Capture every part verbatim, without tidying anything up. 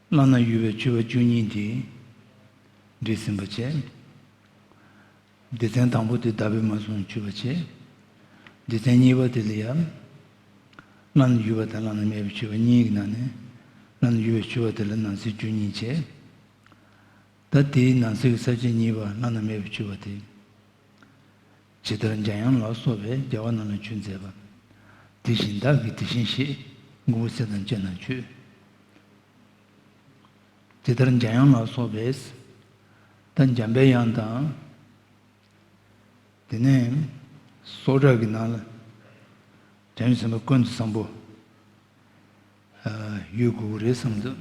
བླ་ན་ཡོད་པའི་མཆོད་པ་བཅུ་གཉིས་དེ་འདྲི་ཟིན་པ་བྱས། སྡེ་ཚན་དང་པོ་དེ་བདག་པོས་མ་བཟུང་མཆོད་པ་བྱས། སྡེ་ཚན་གཉིས་པ་དེ་ལ་ཡང་། བླ་ན་ཡོད་པ་དང་བླ་ན་མེད་པའི་མཆོད་པ་གཉིས་ཀྱི་ནང་ནས། བླ་ན་ཡོད་པའི་མཆོད་པ་དེ་ལ་ནང་གསེས་བཅུ་གཉིས་བྱས། ད་དེའི་ནང་གསེས་ཀྱི་ས་བཅད་གཉིས་པ་བླ་ན་མེད་པའི་མཆོད་པ་དེ། ཇི་ལྟར་འཇམ་དབྱངས་ལ་སོགས་པས། རྒྱལ་བ་རྣམས་ལ་མཆོད་མཛད་པ། དེ་བཞིན་བདག་གིས་དེ་བཞིན་གཤེགས། མགོན་པོ་སྲས་དང་བཅས་རྣམས་མཆོད། ཇི་ལྟར་འཇམ་དབྱངས་ལ་སོགས་པས། ད་འཇམ་པའི་དབྱངས་དང་། དེ་ནས་སོགས་སྒྲ་གི་ནང་ལ། བྱང་ཆུབ་སེམས་དཔའ་ཀུན་ཏུ་བཟང་པོ་ཡོད་དགོས་ཀྱི་རེད་བསམ་འདུག་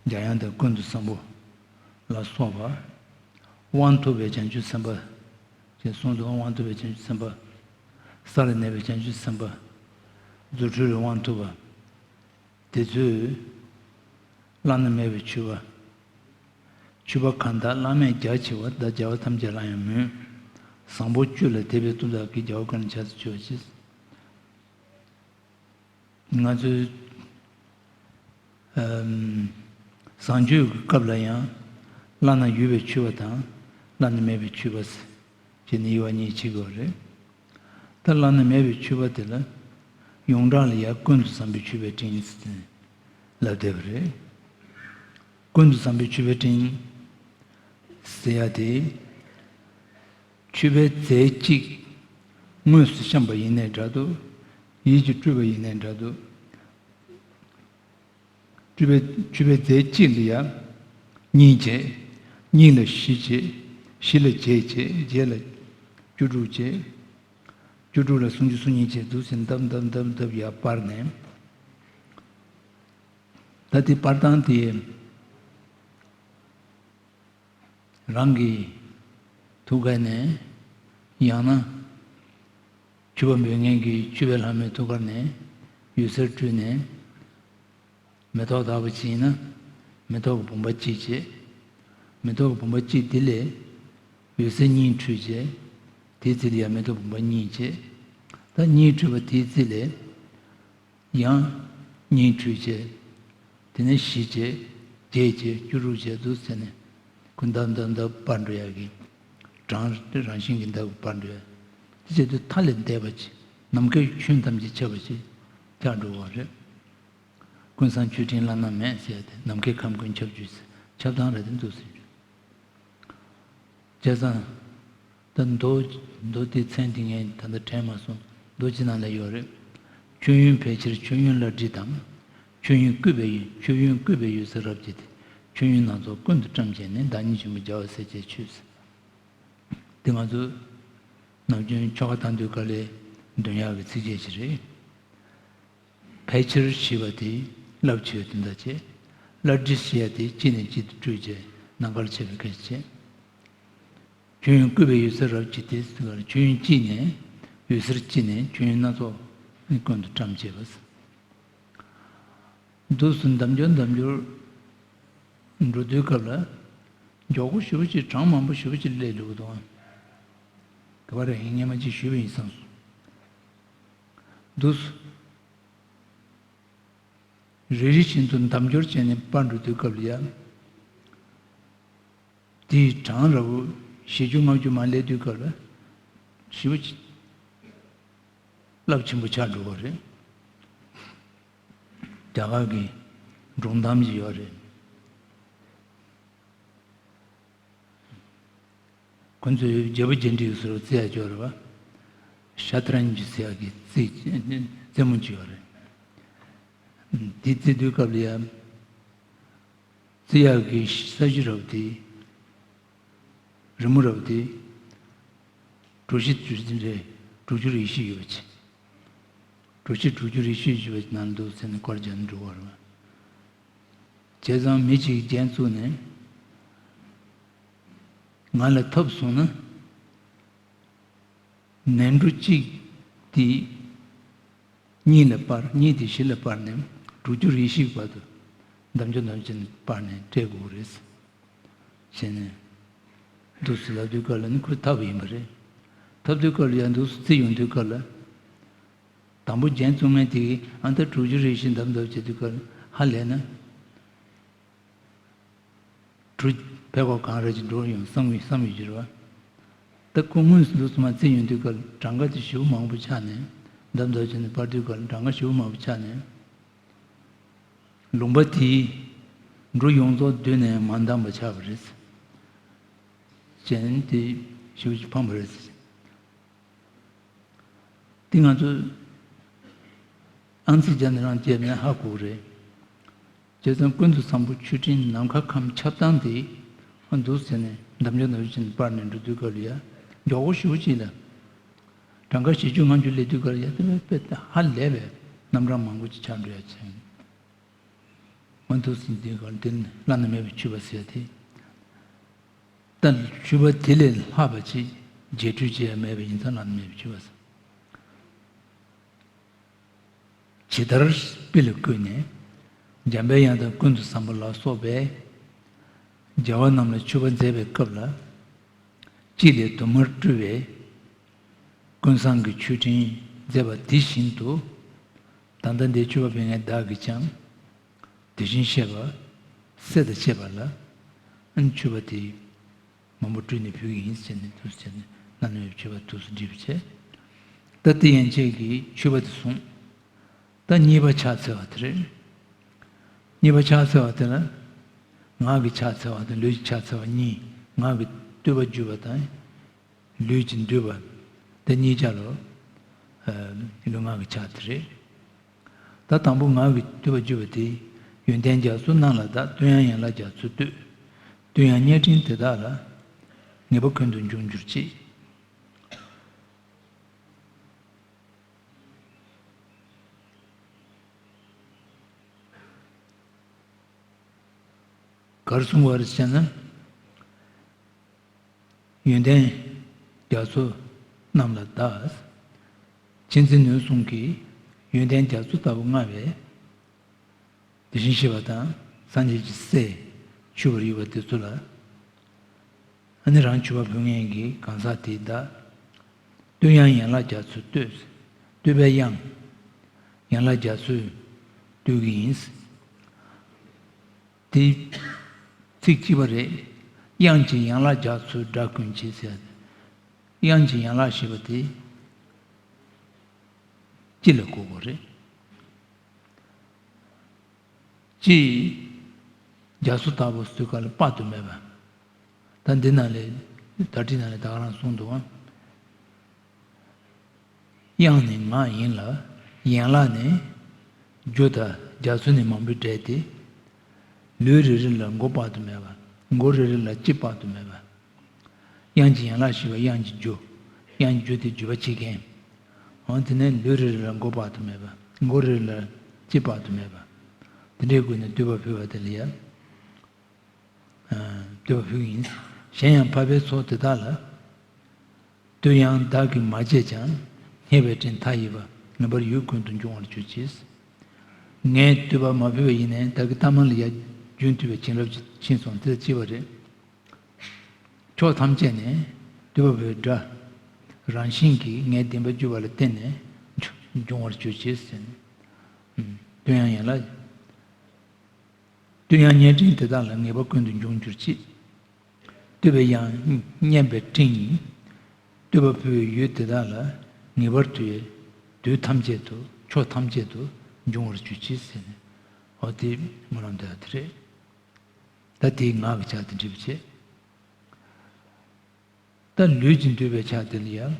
འཇམ་དབྱངས་དང་ཀུན་ཏུ་བཟང་པོ་ལ་སོགས་པ། དབང་ཐོབ་པའི་བྱང་ཆུབ་སེམས་དཔའ་ཞེས་གསུངས་འདུག་དབང་ཐོབ་པའི་བྱང་ཆུབ་སེམས་དཔའ། ས་ལ་གནས་པའི་བྱང་ཆུབ་སེམས་དཔའ། རྫུ་འཕྲུལ་ལ་དབང་ཐོབ་པ། དེ་ཚོས་བླ་ན་མེད་པའི་མཆོད་པ། མཆོད་པ་གང་དག་བླ་མེད་རྒྱ་ཆེ་བ། བདག་རྒྱལ་བ་ཐམས་ཅད་ལ་ཡང་མོས། བཟང་པོ་བཅུ་ལ་དད་པས་བཏུབ། བདག་གིས་རྒྱལ་བ་ཀུན་ལ་ཕྱག་འཚལ་མཆོད་པ་ཕྱིར། ང་ཚོའི་ཨམ། བཟང་སྤྱོད་ཀྱི་སྐབས་ལ་ཡང་། བླ་ན་ཡོད་པའི་མཆོད་པ་དང་། བླ་ན་མེད་པའི་མཆོད་པ་ཟེར་བྱས་ནས་དབྱེ་བ་གཉིས་ཕྱེ་དགོས་རེད། ད་བླ་ན་མེད་པའི་མཆོད་པ་དེ་ལ་ཡོངས་གྲགས་ལ་ཡང་ཀུན་ཏུ་བཟང་པོའི་མཆོད་པའི་སྤྲིན་ཟེར་ནས་ལབ་བསྡད་པ་རེད། ཀུན་ཏུ་བཟང་པོའི་མཆོད་པའི་སྤྲིན་ཟེར་ཡ་དེ། མཆོད་པའི་རྫས་གཅིག་དངོས་སུ་བཤམས་པ་ཡིན་ནའི་འདྲ་འདུག་ཡིད་ཀྱིས་སྤྲུལ་པ་ཡིན་ནའི་འདྲ་འདུག་མཆོད་པའི་མཆོད་པའི་རྫས་གཅིག་ལ་ཡང་གཉིས་བྱས། གཉིས་ལ་བཞི་བྱས། བཞི་ལ་བརྒྱད་བྱས། བརྒྱད་ལ་བཅུ་དྲུག་བྱས། བཅུ་དྲུག་ལ་སུམ་ཅུ་སོ་གཉིས་བྱས། འདུག་སེ་ལྡབ་ལྡབ་ལྡབ་ལྡབ་ཡར་སྤར་ནས། ད་དེ་སྤར་སྟངས་དེ། རང་གི་ཐུགས་ཀ་ནས། ཡང་ན་མཆོད་པ་འབུལ་མཁན་གྱི་མཆོད་པའི་ལྷ་མོའི་ཐུགས་ཀ་ནས་འོད་ཟེར་སྤྲུལ་ནས། མེ་ཏོག་དག་པ་ཅིག་ཡིན་ན་མེ་ཏོག་གི་བུམ་པ་གཅིག་བྱས། མེ་ཏོག་གི་བུམ་པ་གཅིག་དེ་ལས་འོད་ཟེར་གཉིས་འཕྲོས་བྱས། དེའི་རྩིས་ལ་ཡང་མེ་ཏོག་བུམ་པ་གཉིས་བྱས། ད་གཉིས་འཕྲོས་པ་དེའི་རྩིས་ལས། ཡང་གཉིས་འཕྲོས་བྱས། དེ་ནས་བཞི་བྱས། བརྒྱད་བྱས། བཅུ་དྲུག་བྱས། འདུག་ཟེར་ནས་ཁོ་ལྡབ་ལྡབ་ལྡབ་སྤར་འགྲོ་ཡག་གི། གྲངས་རང་བཞིན་གྱིས་ལྡབ་སྤར་འགྲོ་ཡག་དེ་བྱས་དུས་མཐའ་ལས་འདས་པ་ཅིག་ནམ་མཁའི་ཁྱོན་ཐམས་ཅད་ཁྱབ་པ་ཅིག་ཆགས་འགྲོ་བ་རེད། ཀུན་བཟང་མཆོད་སྤྲིན་བླ་ན་མེད་ཟེར་ཡ་དེ་ནམ་མཁའི་ཁམས་ཀུན་ཁྱབ་བྱུང་ཟེར་ཁྱབ་སྟངས་རེད་དེ་འདུག་ཟེར། བྱས་ཙང་། ད་མདོ། མདོ་དེའི་མཚན་དེ་ངས་ད་ལྟ་དྲན་མ་སོང་། མདོ་ཅི་ནང་ལ་ཡོད་རེད། མཆོད་ཡོན་ཕལ་ཆེར་མཆོད་ཡོན་བླ་བྲེ་དང་། མཆོད་ཡོན་བཀོད་པའི་ཡོན། མཆོད་ཡོན་བཀོད་པའི་འོད་ཟེར་རབ་བརྗིད་དེ། མཆོད་ཡོན་སྣ་ཚོགས་ཀུན་ཏུ་བཀྲམ་བྱས་ནས། བདག་ཉིད་ཆེན་པོ་རྒྱལ་བ་སྲས་བཅས་མཆོད་ཟེར། དེ་ང་ཚོ་ནམ་རྒྱུན་ཆོ་ག་བཏང་དུས་སྐབས་ལ་འདོན་ཡག་གི་ཚིགས་བཅད་ཅིག་རེད། ཕལ་ཆེར་ཞེས་པ་དེ་རླབས་ཆེ་བའི་དོན་དག་བྱེད། བླ་བྲེ་ཞེས་པ་དེ་གཅིག་ནས་གཅིག་ཏུ་སྤྲོས་བྱས་ནམ་མཁར་ཁྱབ་པའི་སྐད་ཆ་བྱེད། མཆོད་ཡོན་བཀོད་པའི་འོད་ཟེར་རབ་བརྗིད་དེ་ཟེར་བ་ལ་མཆོད་ཡོན་གཅིག་ནས་འོད་ཟེར་གཅིག་ནས་མཆོད་ཡོན་སྣ་ཚོགས་ཀུན་ཏུ་བཀྲམ་བྱས་པ། འདུག་སེ་འདམ་སྐྱོར་འདམ་སྐྱོར་འགྲོ་དུས་སྐབས་ལ་མགྱོགས་པོ་ཞེ་པོ་ཅིག་གྲངས་མང་པོ་ཞེ་པོ་ཅིག་སླེབས་འགྲོ་གི་འདུག་ག་པར་ཡིན་སྔན་མ་ཅིག་ཞུས་པ་ཡིན་བསམས་སོང་། འདུག་སེ། རེ་རེ་བཞིན་དུ་འདམ་སྐྱོར་བྱས་ནས་སྤར་འགྲོ་དུས་སྐབས་ལ་ཡ། དེའི་གྲངས་ར་བོ་བཞི་བཅུ་ལྔ་བཅུ་མར་སླེབས་དུས་སྐབས་ལ་ཞེ་པོ་ཅིག་རླབས་ཆེན་པོ་ཆགས་འགྲོ་བ་རེད། རྒྱ་གར་གྱི་སྒྲུང་གཏམ་ཞིག་ཡོད་རེད། ཁོ་ཚོས་རྒྱལ་པོ་རྒྱས་འབྲིང་ཟེར་བ་རྩི་ཡག་ཅིག་ཡོད་རེད་པ། ཤ་ཏ་རན་ཇི་ཟེར་ཡག་གི་རྩེད། རྩེད་མོ་ཅིག་ཡོད་རེད། དེ་རྩེ་དུས་སྐབས་ལ་ཡང་རྩེ་ཡག་གི་ས་གཞི་ར་བོ་དེ། རི་མོ་ར་བོ་དེ། གྲུ་བཞི་དྲུག་ཅུ་རེ་དྲུག་ཅུ་རེ་བཞི་ཡོད་པ་ཅིག་གྲུ་བཞི་དྲུག་ཅུ་རེ་བཞི་ཡོད་པ་ཅིག་ནང་འདུག་ཟེར་ནས་སྐོར་རྒྱག་ནས་འགྲོ་བ་རེད་པ། བྱས་ཙང་མི་གཅིག་གིས་རྒྱན་བཙུགས་ནས། ང་ལ་ཐོབ་སོང་ན། ནས་འབྲུ་གཅིག་དེ་གཉིས་ལ་སྤར། གཉིས་དེ་བཞི་ལ་སྤར་ནས་དྲུག་ཅུ་རེ་བཞི་བར་དུ་འདམ་ཅོ་འདམ་ཅོ་ནས་སྤར་ནས་སྤྲད་དགོས་རེད་ཟེར་ནས་འདུག་སེ་ལབ་དུས་སྐབས་ལ་ནི་ཁོས་འཐབ་པ་ཡིན་པ་རེད། འཐབ་དུས་སྐབས་ལ་ཡང་འདུག་སེ་རྩེ་ཡོང་དུས་སྐབས་ལ། དང་པོ་རྒྱན་བཙུགས་མཁན་དེ་གིས་ཨ་ད་དྲུག་ཅུ་རེ་བཞི་འདབ་འདབ་བྱེད་དུས་སྐབས་ཧ་ལས་ན། དྲུག་ཕལ་སྐོར་གང་རེ་ཅིག་འགྲོ་ཡོང་བསམ་གྱི་བསམ་ཡོད་ཀྱི་རེད་བ། ད་ཁོ་དངོས་སུ་འདུག་སེ་མར་བརྩིས་ཡོང་དུས་སྐབས་གྲངས་ཀ་དེ་ཞེ་པོ་མང་པོ་ཆགས་ནས་འདབ་འདབ་བྱས་ནས་སྤར་དུས་སྐབས་གྲངས་ཀ་ཞེ་པོ་མང་པོ་ཆགས་ནས། ལུང་པ་དེའི་འབྲུ་ཡོངས་རྫོགས་བསྡུས་ནས་མ་འདང་བ་ཆགས་པ་རེད། གཞན་དེ་ཞེ་པོ་ཅིག་ཕངས་པ་རེད། འདི་ང་ཚོས་ཨང་རྩིས་བརྒྱབ་ནས་རང་བརྒྱབ་ན་ཧ་གོ་གི་རེད། བྱས་ཙང་ཀུན་ཏུ་བཟང་པོ་མཆོད་སྤྲིན་ནམ་མཁའ་ཁམས་ཁྱབ་སྟངས་དེ་འདུག་ཟེར་ནས་འདམ་རྒྱུ་འདམ་རྒྱུ་བྱས་ནས་སྤར་ནས་འགྲོ་དུས་སྐབས་ལ་ཡ་མགྱོགས་པོ་ཞེ་པོ་ཅིག་ལ། གྲངས་ཀ་བཞི་བཅུ་ལྔ་བཅུ་སླེབས་དུས་སྐབས་ལ་ཡ་དེ་བས་དཔེ་ཧ་ལས་པའི་རྣམ་གྲངས་མང་པོ་ཅིག་ཆགས་འགྲོ་ཡ་བྱས། མ་འདུག་ཟིན་དུས་སྐབས་དེ་ནི་བླ་ན་མེད་པའི་མཆོད་པ་ཟེར་ཏེ། ད་མཆོད་པ་དེ་ལས་ལྷག་པ་ཅིག་རྗེས་སྤྲོད་བྱེད་ཡ་མེད་པ་ཡིན་ཙང་བླ་ན་མེད་པའི་མཆོད་པ་ཟེར། ཇི་ལྟར་དཔེ་ལ་བཀོད་ནས་འཇམ་པའི་དབྱངས་དང་ཀུན་ཏུ་བཟང་པོ་ལ་སོགས་པས་རྒྱལ་བ་རྣམས་ལ་མཆོད་པ་མཛད་པའི་སྐབས་ལ། གཅིག་ལས་དུ་མར་སྤྲུལ་བའི་ཀུན་བཟང་གི་མཆོད་སྤྲིན་མཛད་པ་དེ་བཞིན་དུ། ད་ལྟ་འདིར་མཆོད་པ་ཕུལ་མཁན་བདག་གིས་ཀྱང་དེ་བཞིན་གཤེགས་པ་སྲས་དང་བཅས་པ་ལ་མཆོད་པ་དེ་མང་པོ་སྤྲུལ་ནས་ཕུལ་གྱི་ཡིན་ཟེར་ནས་འདུག་ཟེར་ནས་བླ་ན་མེད་པའི་མཆོད་པ་འདུག་སེ་འབྲི་བ་བྱས། ད་དེ་ཡན་ཆད་ཀྱིས་མཆོད་པ་དེ་གསུངས། ད་གཉིས་པ་ཕྱག་འཚལ་བ་དེ་རེད། གཉིས་པ་ཕྱག་འཚལ་བ་དེ་ལ་ངག་གི་ཕྱག་འཚལ་བ་དང་ལུས་ཀྱི་ཕྱག་འཚལ་བ་གཉིས། ངག་གིས་བསྟོད་པ་བརྗོད་པ་དང་། ལུས་ཀྱིས་འདུད་པ། དེ་གཉིས་ཆ་ལ་ལུས་ངག་གི་ཕྱག་དེ་རེད། ད་དང་པོ་ངག་གིས་བསྟོད་པ་བརྗོད་པ་དེ། ཡོན་ཏན་རྒྱ་མཚོ་རྣམས་ལ་བདག། བསྟོད་དབྱངས་ཡན་ལག་རྒྱ་མཚོས་བསྟོད། བསྟོད་དབྱངས་རྙེད་སྤྲིན་དེ་དག་ལ། ངེས་པར་ཀུན་ཏུ་འབྱུང་གྱུར་ཅིག། ག་རེ་གསུངས་པ་རེད་ཟེར་ན། ཡོན་ཏན་རྒྱ་མཚོ་རྣམས་ལ་བདག། མཁྱེན་བརྩེ་ནུས་གསུམ་གྱིས་ཡོན་ཏན་རྒྱ་མཚོ་ལྟ་བུ་མངའ་བའི། དེ་བཞིན་གཤེགས་པ་དང་སངས་རྒྱས་ཀྱི་སྲས་མཆོད་པར་ཡོད་པ་དེ་ཚོ་ལ། ཨ་ནི་རང་མཆོད་པ་ཕུལ་མཁན་གྱི་གང་ཟག་དེ་དག། བསྟོད་དབྱངས་ཡན་ལག་རྒྱ་མཚོས་བསྟོད། བསྟོད་པའི་དབྱངས་ཡན་ལག་རྒྱ་མཚོས་བསྟོད་ཀྱི་ཡིན། དེ་ཚིག་གཅིག་པ་རེད། དབྱངས་ཀྱི་ཡན་ལག་རྒྱ་མཚོའི་སྒྲ་ཀུན་གྱིས་ཟེར། དབྱངས་ཀྱི་ཡན་ལག་ཞེས་པ་དེ་སྤྱི་ལ་གོ་དགོས་རེད། གཅིག། རྒྱ་མཚོ་ལྟ་བུ་ཟེར་དུས་སྐབས་ལ་དཔག་ཏུ་མེད་པ། ད་འདི་ནང་ལས་ད་ཁྲིད་ནང་ལས་ད་ག་རང་གསུངས་འདུག་ཨང་། དབྱངས་ནི་ངག་ཡིན་ལ། ཡན་ལག་ནི་རྒྱུ་དང་རྒྱ་མཚོ་ནི་མང་པོའི་སྒྲས་ཏེ། ལུས་རེ་རེ་ལ་མགོ་དཔག་ཏུ་མེད་པ། མགོ་རེ་རེ་ལ་ལྕེ་དཔག་ཏུ་མེད་པ། དབྱངས་ཀྱི་ཡན་ལག་ཞེས་པ་དབྱངས་ཀྱི་རྒྱུ། དབྱངས་ཀྱི་རྒྱུ་དེ་འཇུ་བ་བྱེད་མཁན། འོ་དེ་ནས་ལུས་རེ་རེ་ལ་མགོ་དཔག་ཏུ་མེད་པ། མགོ་རེ་རེ་ལ་ལྕེ་དཔག་ཏུ་མེད་པ། དེ་འདྲའི་སྒོ་ནས་བསྟོད་པ་ཕུལ་བ་དེ་ལ་ཡ། བསྟོད་པ་ཕུལ་ཡིན། གཞན་ཡང་འཕགས་པའི་ཚོགས་དེ་དག་ལ། བསྟོད་དབྱངས་བདག་གིས་མ་བརྗེད་ཀྱང་། རྙེད་པའི་སྤྲིན་མཐའ་ཡས་པ། ངེས་པར་ཡུལ་ཀུན་ཏུ་འབྱུང་བར་གྱུར་ཅིག། ངས་བསྟོད་པ་མ་ཕུལ་བ་ཡིན་ནའི་བདག་གི་ལྟ་མ་ལ་ཡ་རྒྱུན་མཐུད་པའི་བྱིན་རླབས་ཀྱི་ཕྱིན་སོང་དེ་ལ་ཅི་བ་རེད། ཕྱོགས་ཐམས་ཅད་ནས་བསྟོད་པ་པོའི་སྒྲ་རང་བཞིན་གྱིས་ངའི་བདེན་པ་བརྗོད་པ་ལ་བརྟེན་ནས་འབྱུང་བར་གྱུར་ཅིག་ཟེར་ནས། བསྟོད་དབྱངས་ཡན་ལག་བསྟོད་དབྱངས་རྙེད་སྤྲིན་དེ་དག་ལ་ངེས་པར་ཀུན་ཏུ་འབྱུང་གྱུར་ཅིག། བསྟོད་པའི་དབྱངས་སྙན་པའི་སྤྲིན་ཡིས། བསྟོད་པ་ཕུལ་བའི་ཡུལ་དེ་དག་ལ་ངེས་པར་དུ་དུས་ཐམས་ཅད་དུ་ཕྱོགས་ཐམས་ཅད་དུ་འབྱུང་བར་གྱུར་ཅིག་ཟེར་ནས། འོ་དེ་སྨོན་ལམ་འདོན་ཡ་དེ་རེད། ད་དེའི་ངག་གི་ཕྱག་དེ་འགྲིག་པ་བྱེད། ད་ལུས་ཀྱིས་འདུད་པའི་ཕྱག་དེ་ལ་ཡང་།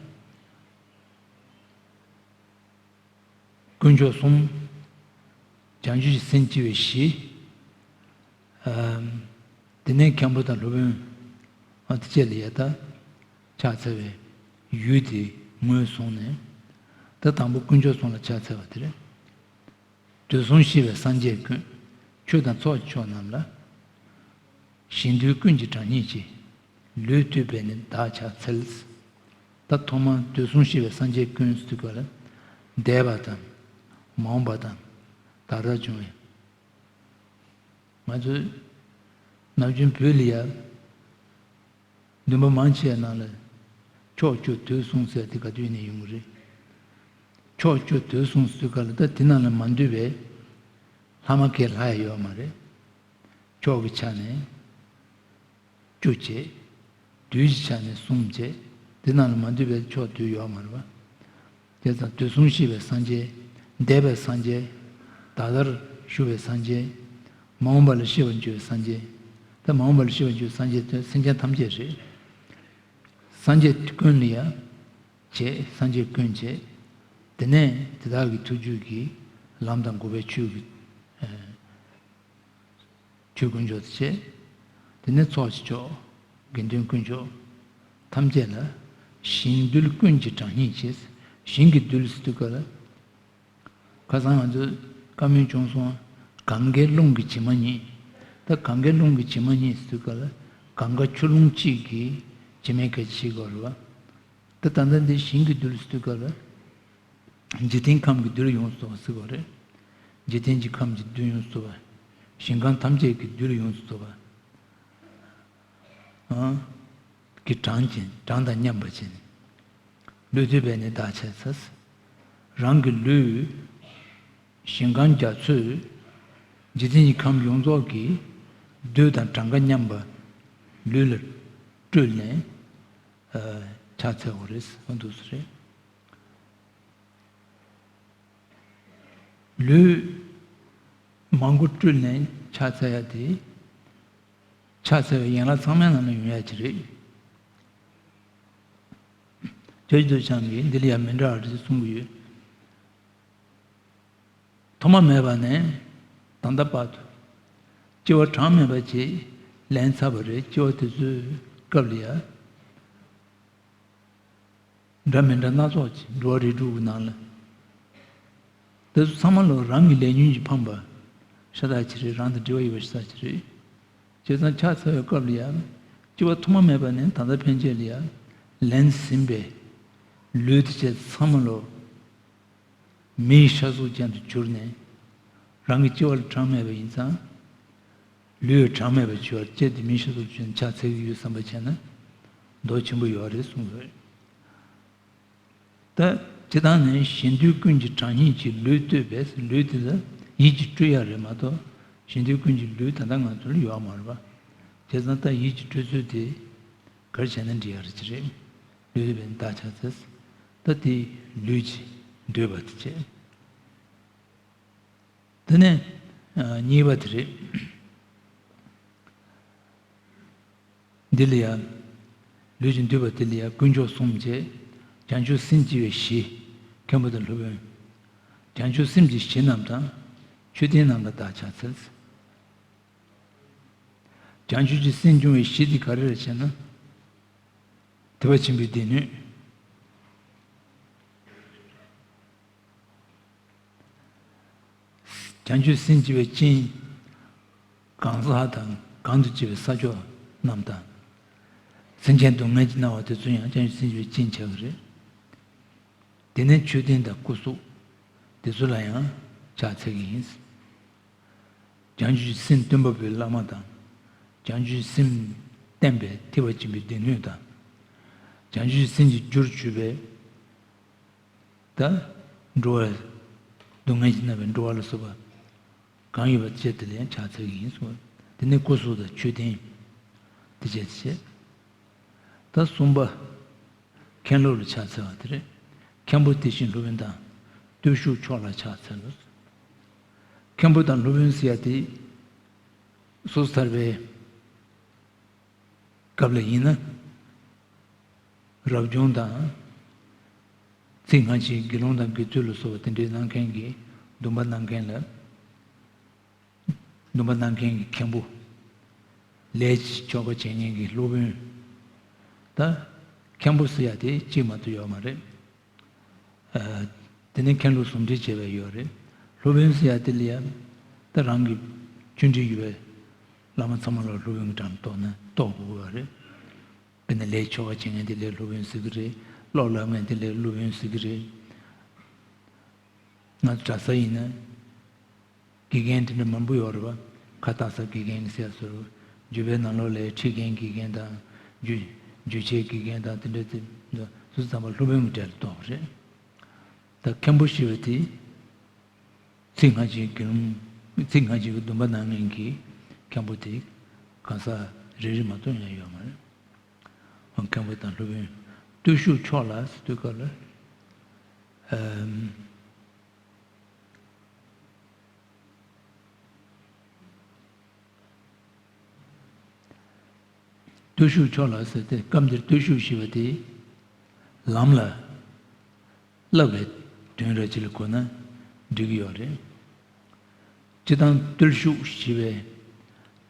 དཀོན་མཆོག་གསུམ། བྱང་ཆུབ་ཀྱི་སེམས་བསྐྱེད་པའི་གཞི། ཨམ། དེ་ནས་མཁན་པོ་དང་སློབ་དཔོན། ཨ་དེ་བཅས་ལ་ཡ་ད། ཕྱག་འཚལ་བའི་ཡུལ་དེ་ངོས་བཟུང་ནས། ད་དང་པོ་དཀོན་མཆོག་གསུམ་ལ་ཕྱག་འཚལ་བ་དེ་རེད། དུས་གསུམ་གཤེགས་པའི་སངས་རྒྱས་ཀུན། ཆོས་དང་ཚོགས་ཀྱི་མཆོག་རྣམས་ལ། གཞན་དོན་ཀུན་གྱི་དྲང་སྙིང་གིས། ལུས་བཏུད་པས་ནི་བདག་ཕྱག་འཚལ། ད་ཐོག་མར་དུས་གསུམ་གཤེགས་པའི་སངས་རྒྱས་ཀུན་ཟེར་དུས་སྐབས་ལ། འདས་པ་དང་། མ་འོངས་པ་དང་། ད་ལྟར་བྱུང་བའི། ང་ཚོའི་ནམ་རྒྱུན་བོད་ལ་ཡ། འདུན་པ་མང་ཆེ་བའི་ནང་ལ་ཕྱོགས་བཅུ་དུས་གསུམ་ཟེར་དེ་ག་དུས་ནས་ཡོང་གི་རེད། ཕྱོགས་བཅུ་དུས་གསུམ་ཟེར་སྐབས་ལ། ད་དེ་ནང་ལ་མ་འདུས་པའི་ལྷག་མ་གང་ཡང་ལྷག་ཡ་ཡོད་མ་རེད། ཕྱོགས་ཀྱི་ཆ་ནས་བཅུ་བྱས། དུས་ཀྱི་ཆ་ནས་གསུམ་བྱས། དེ་ནང་ལ་མ་འདུས་པའི་ཕྱོགས་དུས་ཡོད་མ་རེད་པ། དེ་ཙང་དུས་གསུམ་གཤིགས་པའི་སངས་རྒྱས། འདས་པའི་སངས་རྒྱས། ད་ལྟར་བཞུགས་པའི་སངས་རྒྱས། མ་འོངས་པ་ལ་གཤེགས་པར་འགྱུར་བའི་སངས་རྒྱས། ད་མ་འོངས་པ་ལ་གཤེགས་པར་འགྱུར་བའི་སངས་རྒྱས་དེ་སེམས་ཅན་ཐམས་ཅད་རེད། སངས་རྒྱས་ཀུན་ལ་ཡང་བྱས། སངས་རྒྱས་ཀུན་བྱས། དེ་ནས་དེ་དག་གི་ཐུགས་རྒྱུད་ཀྱི་ལམ་དང་འགོག་པའི་ཆོས་ཀྱི་ཆོས་དཀོན་མཆོག་དང་བཅས། དེ་ནས་ཚོགས་ཀྱི་མཆོག། དགེ་འདུན་དཀོན་མཆོག་ཐམས་ཅད་ལ། ཞིང་རྡུལ་ཀུན་གྱི་གྲངས་སྙེད་ཀྱིས། ཞིང་གི་རྡུལ་ཟེར་དུས་སྐབས་ལ། ཁ་སང་ང་ཚོས་བཀའ་མོལ་བྱུང་སོང་། གངྒཱའི་ཀླུང་གི་བྱེ་མ་སྙེད། ད་གངྒཱའི་ཀླུང་གི་བྱེ་མ་སྙེད་ཟེར་དུས་སྐབས་ལ། གངྒཱ་ཆུ་ཀླུང་གཅིག་གི་བྱེ་མའི་སྐད་ཆ་བཤད་ཀྱི་ཡོད་རེད་པ། ད་ད་ལྟ་འདི་ཞིང་གི་རྡུལ་ཟེར་དུས་སྐབས་ལ། འཇིག་རྟེན་ཁམས་ཀྱི་རྡུལ་ཡོངས་སུ་རྫོགས་པ་ཟེར་བ་རེད། འཇིག་རྟེན་གྱི་ཁམས་ཀྱི་རྡུལ་ཡོངས་སུ་རྫོགས་པ། ཞིང་ཁམས་ཐམས་ཅད་ཀྱི་རྡུལ་ཡོངས་སུ་རྫོགས་པ། ཨ། གི་གྲངས་ཅན། གྲངས་དང་མཉམ་པ་བྱས་ནས། ལུས་བཏུད་པས་ནི་བདག་ཕྱག་འཚལ། རང་གི་ལུས་ཞིང་ཁམས་རྒྱ་མཚོའི་འཇིག་རྟེན་གྱི་ཁམས་ཡོངས་རྫོགས་ཀྱི་རྡུལ་དང་གྲངས་ཀ་མཉམ་པ་ལུས་ལ་སྤྲུལ་ནས། ཨ། ཕྱག་འཚལ་བ་རེད། འོ་འདུག་སེ་རེད། ལུས་མང་པོ་སྤྲུལ་ནས་ཕྱག་འཚལ་ཡ་དེ། ཕྱག་འཚལ་བའི་ཡན་ལག་ཚང་མའི་ནང་ན་ཡོང་ཡ་ཅིག་རེད། རྒྱ་ཆེ་ཐུབ་བྱམས་ཀྱིས་འདི་ལ་ཡང་མི་འདྲ་བ་རེ་གསུང་གི་ཡོད། ཐོག་མ་མེད་པ་ནས་ད་ལྟ་བར་དུ་སྐྱེ་བ་གྲངས་མེད་པ་ཅིག་ལེན་ཚར་བ་རེད། སྐྱེ་བ་དེ་ཚོའི་སྐབས་ལ་ཡ། འདྲ་མི་འདྲ་སྣ་ཚོགས་ཀྱི་འགྲོ་བ་རིགས་དྲུག་གི་ནང་ལ། དེ་ཚོ་ཚང་མ་ལོ་རང་གི་ལས་ཉོན་གྱིས་འཕངས་པ་ཤ་སྟག་ཅིག་རེད། རང་དང་འབྲེལ་བ་ཡོད་པ་ཤ་སྟག་ཅིག་རེད། བྱས་ཙང་ཕྱག་འཚལ་བའི་སྐབས་ལ་ཡང་། སྐྱེ་བ་ཐོག་མ་མེད་པ་ནས་ད་ལྟ་ཕན་ཆད་ལ་ཡང་ལེན་ཟིན་པའི་ལུས་དེ་བཅས་ཚང་མ་ལོ། མིའི་ཤ་གཟུགས་ཅན་དུ་གྱུར་ནས། རང་གི་སྐྱེ་བ་ལ་གྲངས་མེད་པ་ཡིན་ཙང་། ལུས་གྲངས་མེད་པ་བྱེད་པར་བྱེད་དེ། མིའི་ཤ་གཟུགས་ཅན་ཕྱག་འཚལ་གྱི་ཡོད་བསམ་པ་བྱས་ན་འདོད་ཆེན་པོ་ཡོད་རེད་གསུངས་ཡོད། ད་སྤྱིར་བཏང་ནས་ཞིང་རྡུལ་ཀུན་གྱི་གྲངས་སྙེད་ཀྱིས་ལུས་བཏུད་པས། ལུས་དེ་ལ་ཡིད་ཀྱིས་སྤྲུལ་ཡ་རེད་མ་གཏོགས། ཞིང་རྡུལ་ཀུན་གྱི་ལུས་ད་ལྟ་ང་ཚོ་ལ་ཡོད་མ་རེད་པ། བྱས་ཙང་ད་ཡིད་ཀྱིས་སྤྲུལ་ཚུལ་དེ་ག་རེ་བྱས་ན་འགྲིག་ཡ་རེད་ཅི་རེད། ལུས་བཏུད་པས་ནི་བདག་ཕྱག་འཚལ། ད་དེ་ལུས་ཀྱི་འདུས་པ་དེ་བྱས། དེ་ནས་ཨ་གཉིས་པ་དེ་རེད། འདི་ལ་ཡང་། ལུས་ཀྱི་འདུས་པ་དེ་ལ་ཡང་དཀོན་མཆོག་གསུམ་བཅས། བྱང་ཆུབ་སེམས་བསྐྱེད་པའི་གཞི། མཁན་པོ་དང་སློབ་དཔོན། བྱང་ཆུབ་སེམས་ཀྱི་གཞི་རྣམས་དང་། མཆོད་རྟེན་རྣམས་ལ་བདག་ཕྱག་འཚལ། བྱང་ཆུབ་ཀྱི་སེམས་སྐྱོང་བའི་གཞི་དེ་ག་རེ་རེད་ཟེར་ན། ཐེག་པ་ཆེན་པོའི་སྡེ་སྣོད། བྱང་ཆུབ་སེམས་བསྐྱེད་པའི་སྤྱན། གང་ཟག་དང་གང་དུ་སྐྱེ་བའི་ས་ཕྱོགས་རྣམས་དང་། སེམས་ཅན་སྡུག་བསྔལ་གྱི་སྣང་བ་དེ་ཚོ་ཡང་བྱང་ཆུབ་སེམས་བསྐྱེད་པའི་སྤྱན་ཆགས་ཀྱི་རེད། དེ་ནས་མཆོད་རྟེན་དང་སྐུ་གཟུགས་དེ་ཚོ་ལ་ཡང་ཕྱག་འཚལ་གྱི་ཡིན། བྱང་ཆུབ་ཀྱི་སེམས་སྟོན་པ་པོའི་བླ་མ་དང་། བྱང་ཆུབ་ཀྱི་སེམས་བསྟན་པའི་ཐེག་པ་ཆེན་པོའི་སྡེ་སྣོད་དང་། བྱང་ཆུབ་ཀྱི་སེམས་ཀྱི་རྒྱུར་གྱུར་པའི། ད་འགྲོ་བ། སྡུག་བསྔལ་གྱིས་མནར་བའི་འགྲོ་བ་ལ་སོགས་པ་གང་ཡོད་པ་བཅས་དེ་ལ་ཡང་ཕྱག་འཚལ་གྱི་ཡིན་གསུངས། དེ་ནས་སྐུ་གཟུགས་དང་མཆོད་རྟེན་དེ་བཅས་དེ་བྱས། ད་གསུམ་པ། མཁན་སློབ་ལ་ཕྱག་འཚལ་བ་དེ་རེད། མཁན་པོ་དེ་བཞིན་སློབ་དཔོན་དང་། བརྟུལ་ཞུགས་མཆོག་ལ་ཕྱག་འཚལ་ལོ། མཁན་པོ་དང་སློབ་དཔོན་ཟེར་ཡ་དེ། སོ་སོ་ཐར་པའི་སྐབས་ལ་ཡིན་ན། རབ་བྱུང་དང་། ཚིག་སྔ་ཕྱིའི་དགེ་སློང་དང་དགེ་ཚུལ་ལ་སོགས་པ་དེ་འདྲའི་གནང་མཁན་གྱི་སྡོམ་པ་གནང་མཁན་ལ། སྡོམ་པ་གནང་མཁན་གྱི་མཁན་པོ། ལས་ཀྱི་ཆོ་ག་བྱེད་མཁན་གྱི་སློབ་དཔོན། ད་མཁན་པོ་ཟེར་ཡ་དེ་གཅིག་མ་གཏོགས་ཡོད་མ་རེད། ཨ། དེ་ནས་མཁན་སློབ་ཟུང་འབྲེལ་བྱས་པ་ཡོད་རེད། སློབ་དཔོན་ཟེར་ཡ་དེ་ལ་ཡང་། ད་རང་གི་ཆུང་འདྲིས་ཡོད་པའི་བླ་མ་ཚང་མ་ལ་སློབ་དཔོན་གྱི་གྲངས་གཏོགས་ན་གཏོགས་དགོས་པ་རེད། དཔེར་ན་ལས་ཆོ་ག་བྱེད་མཁན་དེ་ལ་སློབ་དཔོན་ཟེར་གྱི་རེད། གློག་སླབ་མཁན་དེ་ལ་སློབ་དཔོན་ཟེར་གྱི་རེད། ང་ཚོ་གྲྭ་ས་ཡིན་ན། དགེ་རྒན་དེ་འདྲ་མང་པོ་ཡོད་རེད་པ། ཁ་བཏགས་ས་དགེ་རྒན་ཟེར་ཡ་སོགས། རྒྱུད་པའི་ནང་ལོགས་ལ་ཁྲིད་མཁན་དགེ་རྒན་དང་། རྒྱུད་རྒྱུད་ཆེན་དགེ་རྒན་དང་དེ་འདྲ་དེ་འདྲ་སོ་སོ་ཚང་མ་སློབ་དཔོན་གྱི་གྲས་ལ་གཏོགས་པ་རེད། ད་ ད་མཁན་པོ་ཞེས་པ་དེ། ཚིག་སྔ་ཕྱིའི་བརྒྱུད་རིམ། ཚིག་སྔ་ཕྱིའི་སྡོམ་པ་གནང་མཁན་གྱི་མཁན་པོ་དེ་གང་ཟག་རེ་རེ་མ་གཏོགས་ཡང་ཡོད་མ་རེད། མཁན་པོ་དང་སློབ་དཔོན། བརྟུལ་ཞུགས་མཆོག་ལ་ཟེར་དུས་སྐབས་ལ། ཨམ། བརྟུལ་ཞུགས་མཆོག་ལ་ཟེར་ཏེ། སྐབས་འདིར་བརྟུལ་ཞུགས་ཞེས་པ་དེ་ལམ་ལ་བསླབ་པའི་དོན་ར་ཅིག་ལ་གོ་ན་འགྲིག་གི་ཡོད་རེད། སྤྱིར་བཏང་བརྟུལ་ཞུགས་ཞེས་པའི་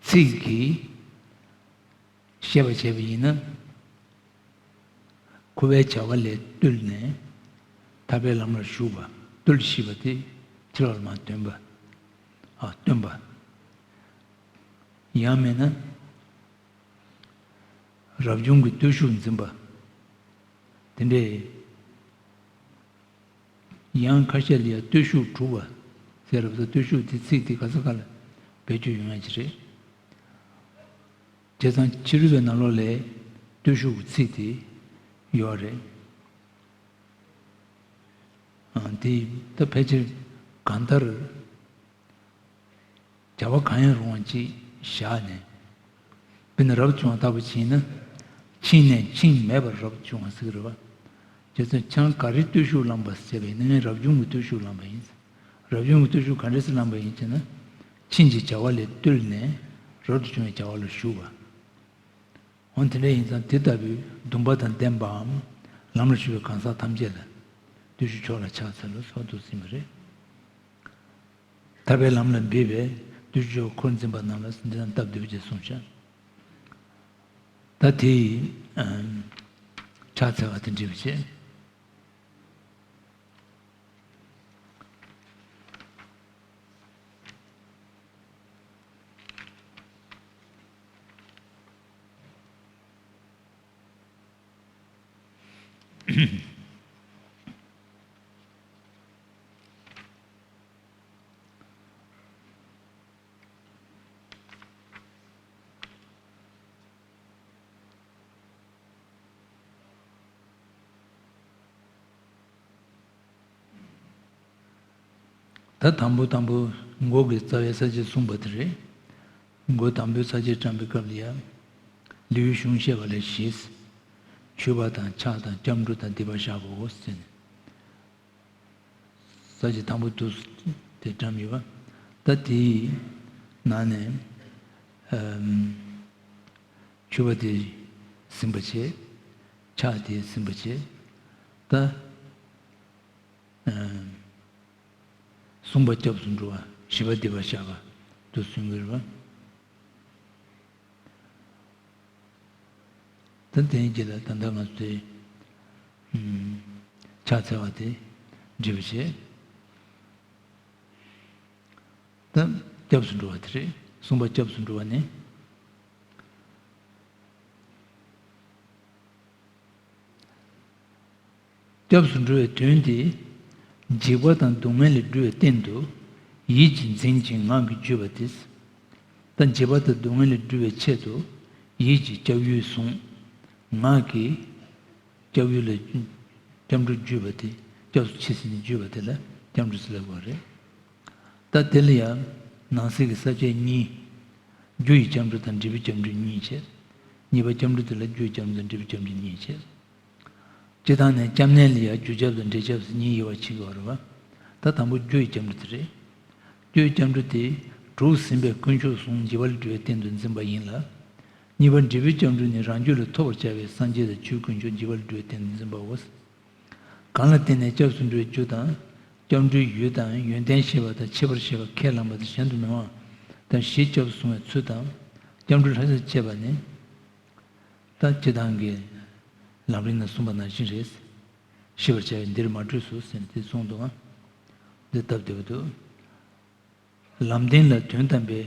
ཚིག་གིས་བཤད་པ་བྱས་པ་ཡིན་ན། འཁོར་བའི་བྱ་བ་ལས་བཏུལ་ནས་ཐར་པའི་ལམ་ལ་ཞུགས་པ། བརྟུལ་ཞེས་པ་དེ་ཕྱི་ལོགས་ལ་མར་འདོན་པ། ཨ། སྟོན་པ། ཡང་མིན་ན་རབ་བྱུང་གི་བརྟུལ་ཞུགས་འཛིན་པ། དེ་འདྲའི། ཡང་ཁ་ཤས་ལ་ཡང་བརྟུལ་ཞུགས་སྒྲུབ་པ་ཟེར་བ་དང་། བརྟུལ་ཞུགས་དེ་ཚིག་དེ་ག་ས་ག་ལ་བེད་སྤྱོད་ཡོང་ཡ་ཅིག་རེད། བྱས་ཙང་ཕྱི་རོལ་པའི་ནང་ལོགས་ལ་བརྟུལ་ཞུགས་ཀྱི་ཚིག་དེ་ཡོད་རེད། ཨ། དེ་ད་ཕལ་ཆེར་གང་ལྟར་བྱ་བ་གང་ཡང་རུང་བ་ཅིག་བཞག་ནས། དཔེར་ན་རབ་བྱུང་བ་ལྟ་བུ་བྱས་ན། འཆིང་ནས་འཆིང་མེད་པར་རབ་བྱུང་བ་ཟེར་གྱི་རེད་པ། བྱས་ཙང་ཁྱེད་རང་ག་རེ་བརྟུལ་ཞུགས་བླངས་པ་ཟེར་བས་ན། ངས་རབ་བྱུང་གི་བརྟུལ་ཞུགས་བླངས་པ་ཡིན། རབ་བྱུང་གི་བརྟུལ་ཞུགས་ག་འདྲ་ཞིག་བླངས་པ་ཡིན་ཟེར་ན། འཆིང་བྱེད་བྱ་བ་ལས་བཏུལ་ནས་རབ་ཏུ་བྱུང་བའི་བྱ་བ་ལ་ཞུགས་པ། འོ་དེ་འདྲ་ཡིན་ཙང་དེ་ལྟ་བུའི་སྡོམ་པ་དང་ལྡན་པའམ་ལམ་ལ་ཞུགས་པའི་གང་ཟག་ཐམས་ཅད་ལ་བརྟུལ་ཞུགས་མཆོག་ལ་ཕྱག་འཚལ་ལོ་ཟེར་བ་འདུག་ཟིན་པ་རེད། ཐར་པའི་ལམ་ལ་འབད་པའི་བརྟུལ་ཞུགས་འཁོར་འཛིན་པ་རྣམས་ལ་འདི་དང་སྟབས་བདེ་བ་ཅེས་གསུངས་ཤག། ད་དེ་ཡི་ཕྱག་འཚལ་བ་དེ་འབྲི་བ་བྱེད། ད་དང་པོ་དང་པོ་མགོ་གི་རྩ་བའི་ས་བཅད་གསུངས་པ་དེ་རེད། མགོ་དང་པོའི་ས་བཅད་བགྲངས་པའི་སྐབས་ལ་ཡང་། ལེའུའི་གཞུང་བཤད་པ་ལས་བཞེས། མཆོད་པ་དང་ཕྱག་དང་སྐྱབས་འགྲོ་དང་སྡིག་པ་བཤགས་པའོ་ཟེར་ནས། ས་བཅད་དང་པོ་དུ་དེ་བགྲངས་ཡོད་པ། ད་དེའི་ནང་ནས། ཨམ། མཆོད་པ་དེ་ཟིན་པ་བྱས། ཕྱག་དེ་ཟིན་པ་བྱས། ད། ཨམ། གསུམ་པ་སྐྱབས་སུ་འགྲོ་བ། བཞི་པ་སྡིག་པ་བཤགས་པ་དུ་གསུང་གི་རེད་པ། ད་དེའི་རྗེས་ལ་ད་ལྟ་ང་ཚོས་ཕྱག་འཚལ་བ་དེ་འབྲི་བ་བྱེད། ད་སྐྱབས་སུ་འགྲོ་བ་དེ་རེད། གསུམ་པ་སྐྱབས་སུ་འགྲོ་བ་ནི། སྐྱབས་སུ་འགྲོ་བའི་དོན་དེ། འཇིགས་པ་དང་སྡུག་བསྔལ་ལས་སྒྲོལ་བའི་སྟེང་དུ་ཡིད་ཀྱིས་འཛིན་ཅིང་ངག་གིས་བརྗོད་པ་སྟེ། ད་འཇིགས་པ་དང་སྡུག་བསྔལ་ལས་སྒྲོལ་བའི་ཆེད་དུ་ཡིད་ཀྱིས་སྐྱབས་ཡུལ་བཟུང་། ངག་གིས་སྐྱབས་ཡུལ་ལ་སྐྱབས་འགྲོ་བརྗོད་པ་དེ། སྐྱབས་སུ་མཆི་ཟེར་ནས་བརྗོད་པ་དེ་ལ་སྐྱབས་འགྲོ་ཟེར་ལབ་པ་རེད། ད་དེ་ལ་ཡང་ནང་གསེས་ཀྱི་ས་བཅད་གཉིས། རྒྱུ་ཡི་སྐྱབས་འགྲོ་དང་འབྲས་བུའི་སྐྱབས་འགྲོ་གཉིས་བྱས། གཉིས་པ་སྐྱབས་འགྲོ་དེ་ལ་རྒྱུ་ཡི་སྐྱབས་འགྲོ་དང་འབྲས་བུའི་སྐྱབས་འགྲོ་གཉིས་བྱས། སྤྱིར་བཏང་ནས་སྐྱབས་གནས་ལ་ཡང་རྒྱུ་སྐྱབས་དང་འབྲས་སྐྱབས་སུ་གཉིས་དབྱེ་བ་ཕྱེ་དགོས་པ་རེད་པ། ད་དང་པོ་རྒྱུ་ཡི་སྐྱབས་འགྲོ་དེ་རེད། རྒྱུ་ཡི་སྐྱབས་འགྲོ་དེ་དྲུག་ཟིན་པའི་དཀོན་མཆོག་གསུམ་འཇིགས་པ་ལས་སྒྲོལ་བའི་སྟེང་དུ་འཛིན་པ་ཡིན་ལ། གཉིས་པ་འབྲས་བུའི་སྐྱབས་འགྲོ་ནི་རང་རྒྱུད་ལ་ཐོབ་པར་བྱ་བའི་སངས་རྒྱས་དང་ཆོས་དཀོན་མཆོག་འཇིགས་པ་ལས་སྒྲོལ་བའི་སྟེང་དུ་འཛིན་པའོ། གང་ལ་བརྟེན་ནས་སྐྱབས་སུ་འགྲོ་བའི་རྒྱུ་དང་། སྐྱབས་འགྲོའི་ཡུལ་དང་། ཡོན་ཏན་ཤེས་པ་དང་། འཆད་པར་བྱེད་པ། ཁས་བླངས་པ་དང་། གཞན་དུ་མི་དབང་དང་། ཞེས་སྐྱབས་སུ་བཟུང་བའི་ཚུལ་དང་། སྐྱབས་འགྲོ་ལྷ་ཞབས་བཅས་པ་ནི། ད་སྤྱིར་བཏང་གི་ལམ་རིམ་ནང་གསུངས་པ་ནང་བཞིན་རེད། ཤེས་པར་བྱ་བའི་འདིར་མ་གྲོས་སུ་ཟེར་ནས་དེ་གསུངས་འདུག་ཨང་། འདི་སྟབས་བདེ་པོ་འདུག། ལམ་བདེན་ལ་དོན་དམ་པའི་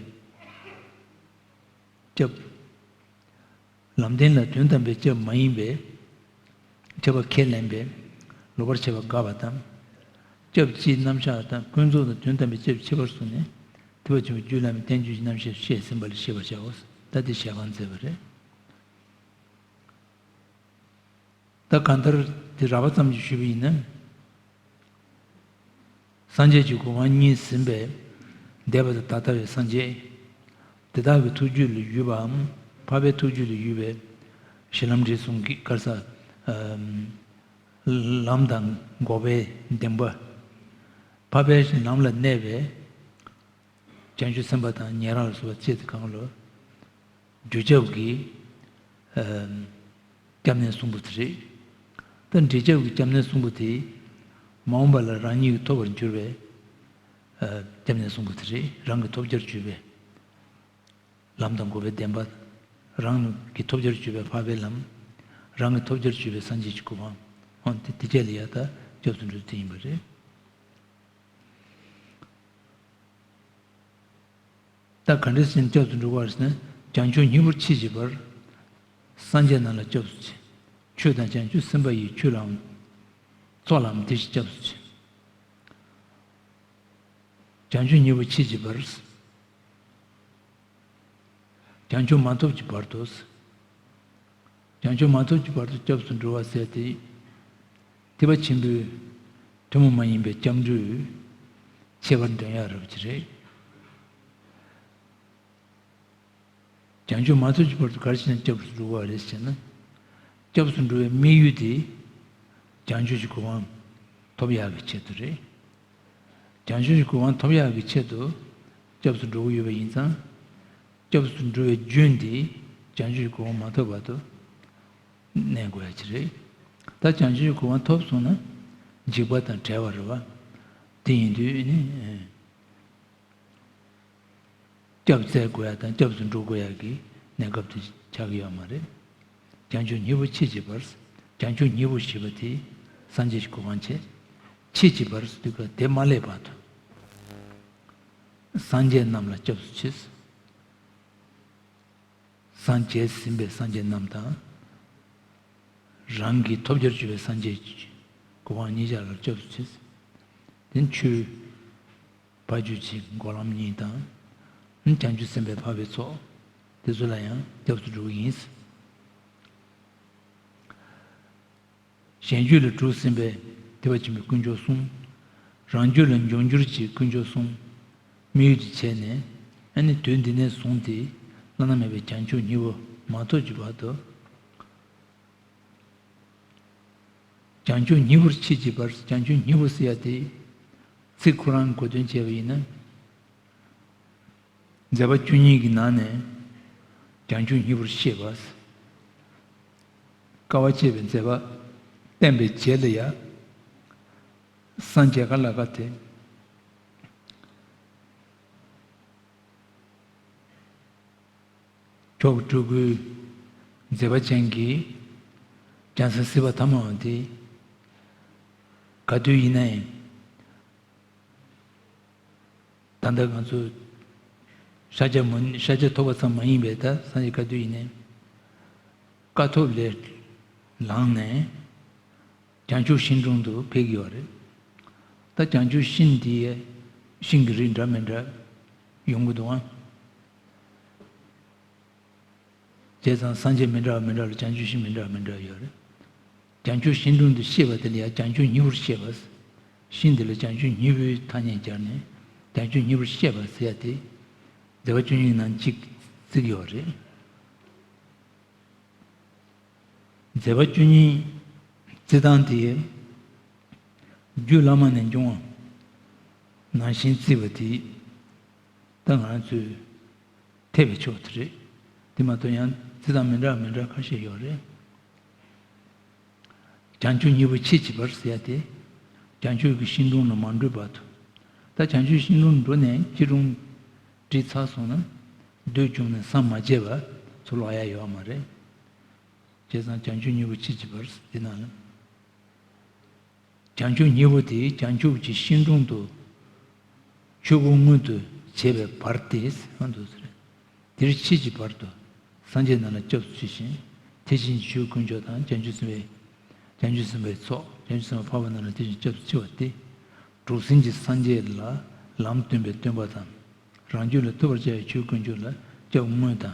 སྐྱབས། ལམ་བདེན་ལ་དོན་དམ་པའི་སྐྱབས་མ་ཡིན་པའི་ཁྱབ་པ་ཁས་ལེན་པས་ལོག་པར་བྱེད་པ་དགག་པ་དང་། སྐྱབས་སྤྱིའི་རྣམ་གཞག་དང་ཀུན་རྫོབ་དང་དོན་དམ་པའི་སྐྱབས་ཁྱད་པར་གསུངས་ནས། ཐེག་པ་ཆེན་པོའི་རྒྱུད་བླ་མའི་བསྟན་བཅོས་ཀྱི་རྣམ་བཤད་བཤད་ཟིན་པ་ལ་བཤད་པར་བྱའོ། ད་དེ་བཤད་སྒང་མཛད་པ་རེད། ད་གང་ལྟར་དེ་རགས་པ་ཙམ་ཞིག་ཞུས་པ་ཡིན་ན། སངས་རྒྱས་ཀྱི་གོ་འཕང་གཉིས་ཟིན་པའི་འདས་པ་དང་ད་ལྟ་བའི་སངས་རྒྱས། དེ་དག་གི་ཐུགས་རྒྱུད་ལ་ཡོད་པའམ་འཕགས་པའི་ཐུགས་རྒྱུད་ལ་ཡོད་པའི་གཞི་ལམ་འབྲས་གསུམ་གྱི་དཀར་ས། ཨམ། ལམ་དང་འགོག་པའི་བདེན་པ། འཕགས་པའི་ལམ་ལ་གནས་པའི་བྱང་ཆུབ་སེམས་དཔའ་དང་ཉན་རང་ལ་སོགས་པ་བཅས་ཏེ་གང་ལ་རྒྱུ་ཁྱབ་ཀྱི། ཨམ། སྐྱབས་གནས་གསུམ་པོ་དེ་རེད། ད་འབྲས་ཁྱབ་ཀྱི་སྐྱབས་གནས་གསུམ་པོ་དེ། མ་འོངས་པ་ལ་རང་ཉིད་ཀྱིས་ཐོབ་པར་འགྱུར་བའི། ཨ། སྐྱབས་གནས་གསུམ་པོ་དེ་རེད། རང་གིས་ཐོབ་བྱར་གྱུར་པའི་ལམ་དང་འགོག་པའི་བདེན་པ། རང་གིས་ཐོབ་བྱར་གྱུར་པའི་འཕགས་པའི་ལམ། རང་གིས་ཐོབ་བྱར་གྱུར་པའི་སངས་རྒྱས་ཀྱི་གོ་འཕང་། འོ་དེ་དེ་བཅས་ལ་ཡང་ད་སྐྱབས་སུ་འགྲོ་རྒྱུ་དེ་ཡིན་པ་རེད། ད་ག་འདྲ་ཞིག་སྐྱབས་སུ་འགྲོ་བ་ཟེར་ན། བྱང་ཆུབ་སྙིང་པོར་མཆིས་ཀྱི་བར། སངས་རྒྱས་རྣམས་ལ་སྐྱབས་སུ་མཆི། ཆོས་དང་བྱང་ཆུབ་སེམས་དཔའ་ཡི། ཆོས་ལའང་ཚོགས་ལའང་དེ་བཞིན་སྐྱབས་སུ་མཆི། བྱང་ཆུབ་སྙིང་པོར་མཆིས་ཀྱི་བར། བྱང་ཆུབ་མ་ཐོབ་ཀྱི་བར་དུ། བྱང་ཆུབ་མ་ཐོབ་ཀྱི་བར་དུ་སྐྱབས་སུ་འགྲོ་བ་ཟེར་ཏེ། ཐེག་པ་ཆེན་པོའི་ཐུན་མོང་མ་ཡིན་པའི་སྐྱབས་འགྲོའི་ཁྱད་པར་འདོན་ཡ་རབ་ཅིག་རེད། བྱང་ཆུབ་མ་ཐོབ་ཀྱི་བར་དུ་ག་རེ་བྱས་ནས་སྐྱབས་སུ་འགྲོ་བ་རེད་ཟེར་ན། སྐྱབས་སུ་འགྲོ་བའི་དམིགས་ཡུལ་དེ་བྱང་ཆུབ་ཀྱི་གོ་འཕང་ཐོབ་ཡག་གི་ཆེད་དུ་རེད། བྱང་ཆུབ་ཀྱི་གོ་འཕང་ཐོབ་ཡག་གི་ཆེད་དུ་སྐྱབས་སུ་འགྲོ་གི་ཡོད་པ་ཡིན་ཙང་། སྐྱབས་སུ་འགྲོ་བའི་རྒྱུན་དེ་བྱང་ཆུབ་ཀྱི་གོ་འཕང་མ་ཐོབ་བར་དུ་གནས་དགོས་ཡ་ཅིག་རེད། ད་བྱང་ཆུབ་ཀྱི་གོ་འཕང་ཐོབ་སོང་ན་འཇིགས་པ་དང་བྲལ་བ་རེད་བ། དེ་ཡིན་དུས་ནི། སྐྱབས་བཙལ་དགོས་ཡ་དང་སྐྱབས་སུ་འགྲོ་དགོས་ཡ་གི་གནས་སྐབས་དེ་ཆགས་ཀྱི་ཡོད་མ་རེད། བྱང་ཆུབ་སྙིང་པོར་མཆིས་ཀྱི་བར། བྱང་ཆུབ་སྙིང་པོ་ཞེས་པ་དེ་སངས་རྒྱས་ཀྱི་གོ་འཕང་བྱས། མཆིས་ཀྱི་བར་ཟེར་དུས་ཀ་དེ་མ་སླེབས་བར་དུ། སངས་རྒྱས་རྣམས་ལ་སྐྱབས་སུ་མཆི། སངས་རྒྱས་ཟིན་པའི་སངས་རྒྱས་རྣམས་དང་། རང་གིས་ཐོབ་བྱར་གྱུར་པའི་སངས་རྒྱས་ཀྱི་གོ་འཕང་གཉིས་ཆར་ལ་སྐྱབས་སུ་མཆི། དེ་ནི་ཆོས་ཕ་རྒྱུད་ཀྱི་འགོག་ལམ་གཉིས་དང་། བྱང་ཆུབ་སེམས་དཔའི་འཕགས་པའི་ཚོགས་དེ་ཚོ་ལ་ཡང་སྐྱབས་སུ་འགྲོ་གི་ཡིན། གཞན་རྒྱུད་ལ་གྲུབ་ཟིན་པའི་ཐེག་པ་ཆེན་པོའི་དཀོན་མཆོག་གསུམ། རང་རྒྱུད་ལ་འབྱུང་འགྱུར་གྱི་དཀོན་མཆོག་གསུམ། དམིགས་ཡུལ་དུ་བྱས་ནས། ཨ་ནི་དུས་འདི་ནས་བཟུང་སྟེ་བླ་ན་མེད་པའི་བྱང་ཆུབ་སྙིང་པོ་མ་ཐོབ་ཀྱི་བར་དུ། བྱང་ཆུབ་སྙིང་པོར་མཆིས་ཀྱི་བར། བྱང་ཆུབ་སྙིང་པོ་ཟེར་ཡ་དེ་ཚིག་ཁོ་རང་གོ་དོན་བྱས་པ་ཡིན་ན། མཛད་པ་བཅུ་གཉིས་ཀྱི་ནང་ནས་བྱང་ཆུབ་སྙིང་པོར་ཤེས་པ། དཀའ་བ་སྤྱད་པའི་མཛད་པ་བསྟན་པའི་རྗེས་ལ་ཡང་སངས་རྒྱས་ག་ལ་ག་དེ། མཆོག་སྤྲུལ་སྐུའི་མཛད་པ་ཅན་གྱི་སྐྱབས་སུ་སྲིད་པ་ཐ་མ་བ་དེ་ག་དུས་ཡིན་ན་ཡང་། ད་ལྟ་ང་ཚོ་ཤཱཀྱ་མུ་ནེ་ཤཱཀྱ་ཐོབ་པ་ཙམ་མ་ཡིན་པའི་ད་སངས་རྒྱས་ག་དུས་ཡིན་ནའི་དཀའ་ཐུབ་ལས་ལངས་ནས་བྱང་ཆུབ་ཤིང་དྲུང་དུ་ཕེབས་ཀྱི་ཡོད་རེད། ད་བྱང་ཆུབ་ཤིང་འདི་ཡི་ཤིང་གི་རིགས་འདྲ་མི་འདྲ་ཡོང་གི་འདུག་ཨང་། བྱས་ཙང་སངས་རྒྱས་མི་འདྲ་བ་མི་འདྲ་ལ་བྱང་ཆུབ་ཤིང་མི་འདྲ་བ་མི་འདྲ་ཡོད་རེད། བྱང་ཆུབ་ཤིང་དྲུང་དུ་གཤེགས་པ་དེ་ལ་ཡང་བྱང་ཆུབ་སྙིང་པོར་གཤེགས་པ། ཤིང་དེ་ལ་བྱང་ཆུབ་སྙིང་པོའི་ཐ་སྙད་སྦྱར་ནས་བྱང་ཆུབ་སྙིང་པོར་གཤེགས་པ་ཟེར་ཡ་དེ། མཛད་པ་བཅུ་གཉིས་ནང་གཅིག་བརྩི་གི་ཡོད་རེད། མཛད་པ་བཅུ་གཉིས་བརྩི་སྟངས་དེ། རྒྱུད་བླ་མ་ནས་འབྱུང་བ་ནང་བཞིན་བརྩི་བ་དེ། ད་ང་ཚོས་ཐེག་པའི་ཕྱོགས་དེ་རེད། དེ་མ་གཏོགས་ཡང་བརྩི་སྟངས་མི་འདྲ་མི་འདྲ་ཁ་ཤས་ཡོད་རེད། བྱང་ཆུབ་སྙིང་པོར་མཆིས་ཀྱི་བར་ཟེར་ཡ་དེ། བྱང་ཆུབ་ཀྱི་ཤིང་དྲུང་ལ་མ་འགྲོ་བར་དུ། ད་བྱང་ཆུབ་ཤིང་དྲུང་འགྲོ་ནས་ཤིང་དྲུང་བྲིས་ཚར་སོང་ན། སྡོད་བཅུག་ནས་ས་མ་བརྗེ་བར་ཚུར་ལོག་ཡ་ཡོད་མ་རེད། བྱས་ཙང་བྱང་ཆུབ་སྙིང་པོར་མཆིས་ཀྱི་བར་ཟེར་ན། བྱང་ཆུབ་སྙིང་པོ་དེ་བྱང་ཆུབ་ཀྱི་ཤིང་དྲུང་དུ་ཆོས་སྐུ་མངོན་དུ་བྱེད་པའི་བར་དེ་ཟེར་བ་འདུག་ཟེར། དེར་མཆིས་ཀྱི་བར་དུ་སངས་རྒྱས་རྣམས་ལ་སྐྱབས་སུ་མཆི་ཞིང་། དེ་བཞིན་ཆོས་དཀོན་མཆོག་དང་བྱང་ཆུབ་སེམས་དཔའི་བྱང་ཆུབ་སེམས་དཔའི་ཚོགས་བྱང་ཆུབ་སེམས་དཔའ་འཕགས་པ་རྣམས་ལ་དེ་བཞིན་སྐྱབས་སུ་མཆི་བ་སྟེ། གྲོགས་སེམས་ཀྱི་སངས་རྒྱས་ལ་ལམ་སྟོན་པའི་སྟོན་པ་དང་། རང་རྒྱུད་ལ་ཐུབ་པར་བྱ་བའི་ཆོས་དཀོན་མཆོག་ལ་སྐྱབས་དངོས་དང་།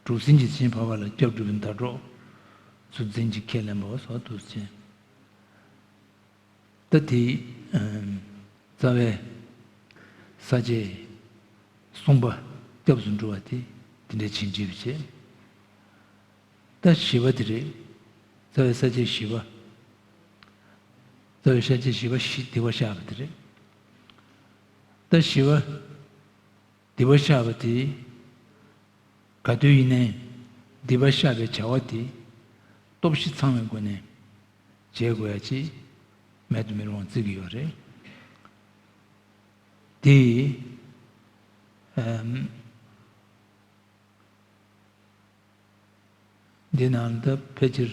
གྲོགས་སེམས་ཀྱི་དེ་བཞིན་འཕགས་པ་ལ་སྐྱབས་སྒྲུབ་པའི་ཟླ་གྲོགས་སུ་འཛིན་གྱི་ཁས་ལེན་པ་སོགས་འདུག་ཅེས། ད་དེ། ཨམ། རྩ་བའི་ས་བཅད་གསུམ་པ་སྐྱབས་སུ་འགྲོ་བ་དེ་དེ་འདྲའི་བྱིན་གྱིས་བྱེད། ད་བཞི་པ་དེ་རེད། རྩ་བའི་ས་བཅད་བཞི་པ། རྩ་བའི་ས་བཅད་བཞི་པ་བཞི་སྡིག་པ་བཤགས་པ་དེ་རེད། ད་བཞི་པ་སྡིག་པ་བཤགས་པ་དེ། ག་དུས་ཡིན་ནའི་སྡིག་པ་བཤགས་པའི་བྱ་བ་དེ་སྟོབས་བཞི་ཚང་བའི་སྒོ་ནས་བྱེད་དགོས་ཡ་ཅིག་མེད་དུ་མི་རུང་བརྩི་གི་ཡོད་རེད། དེ་ཨམ། འདི་ནང་ད་ཕལ་ཆེར་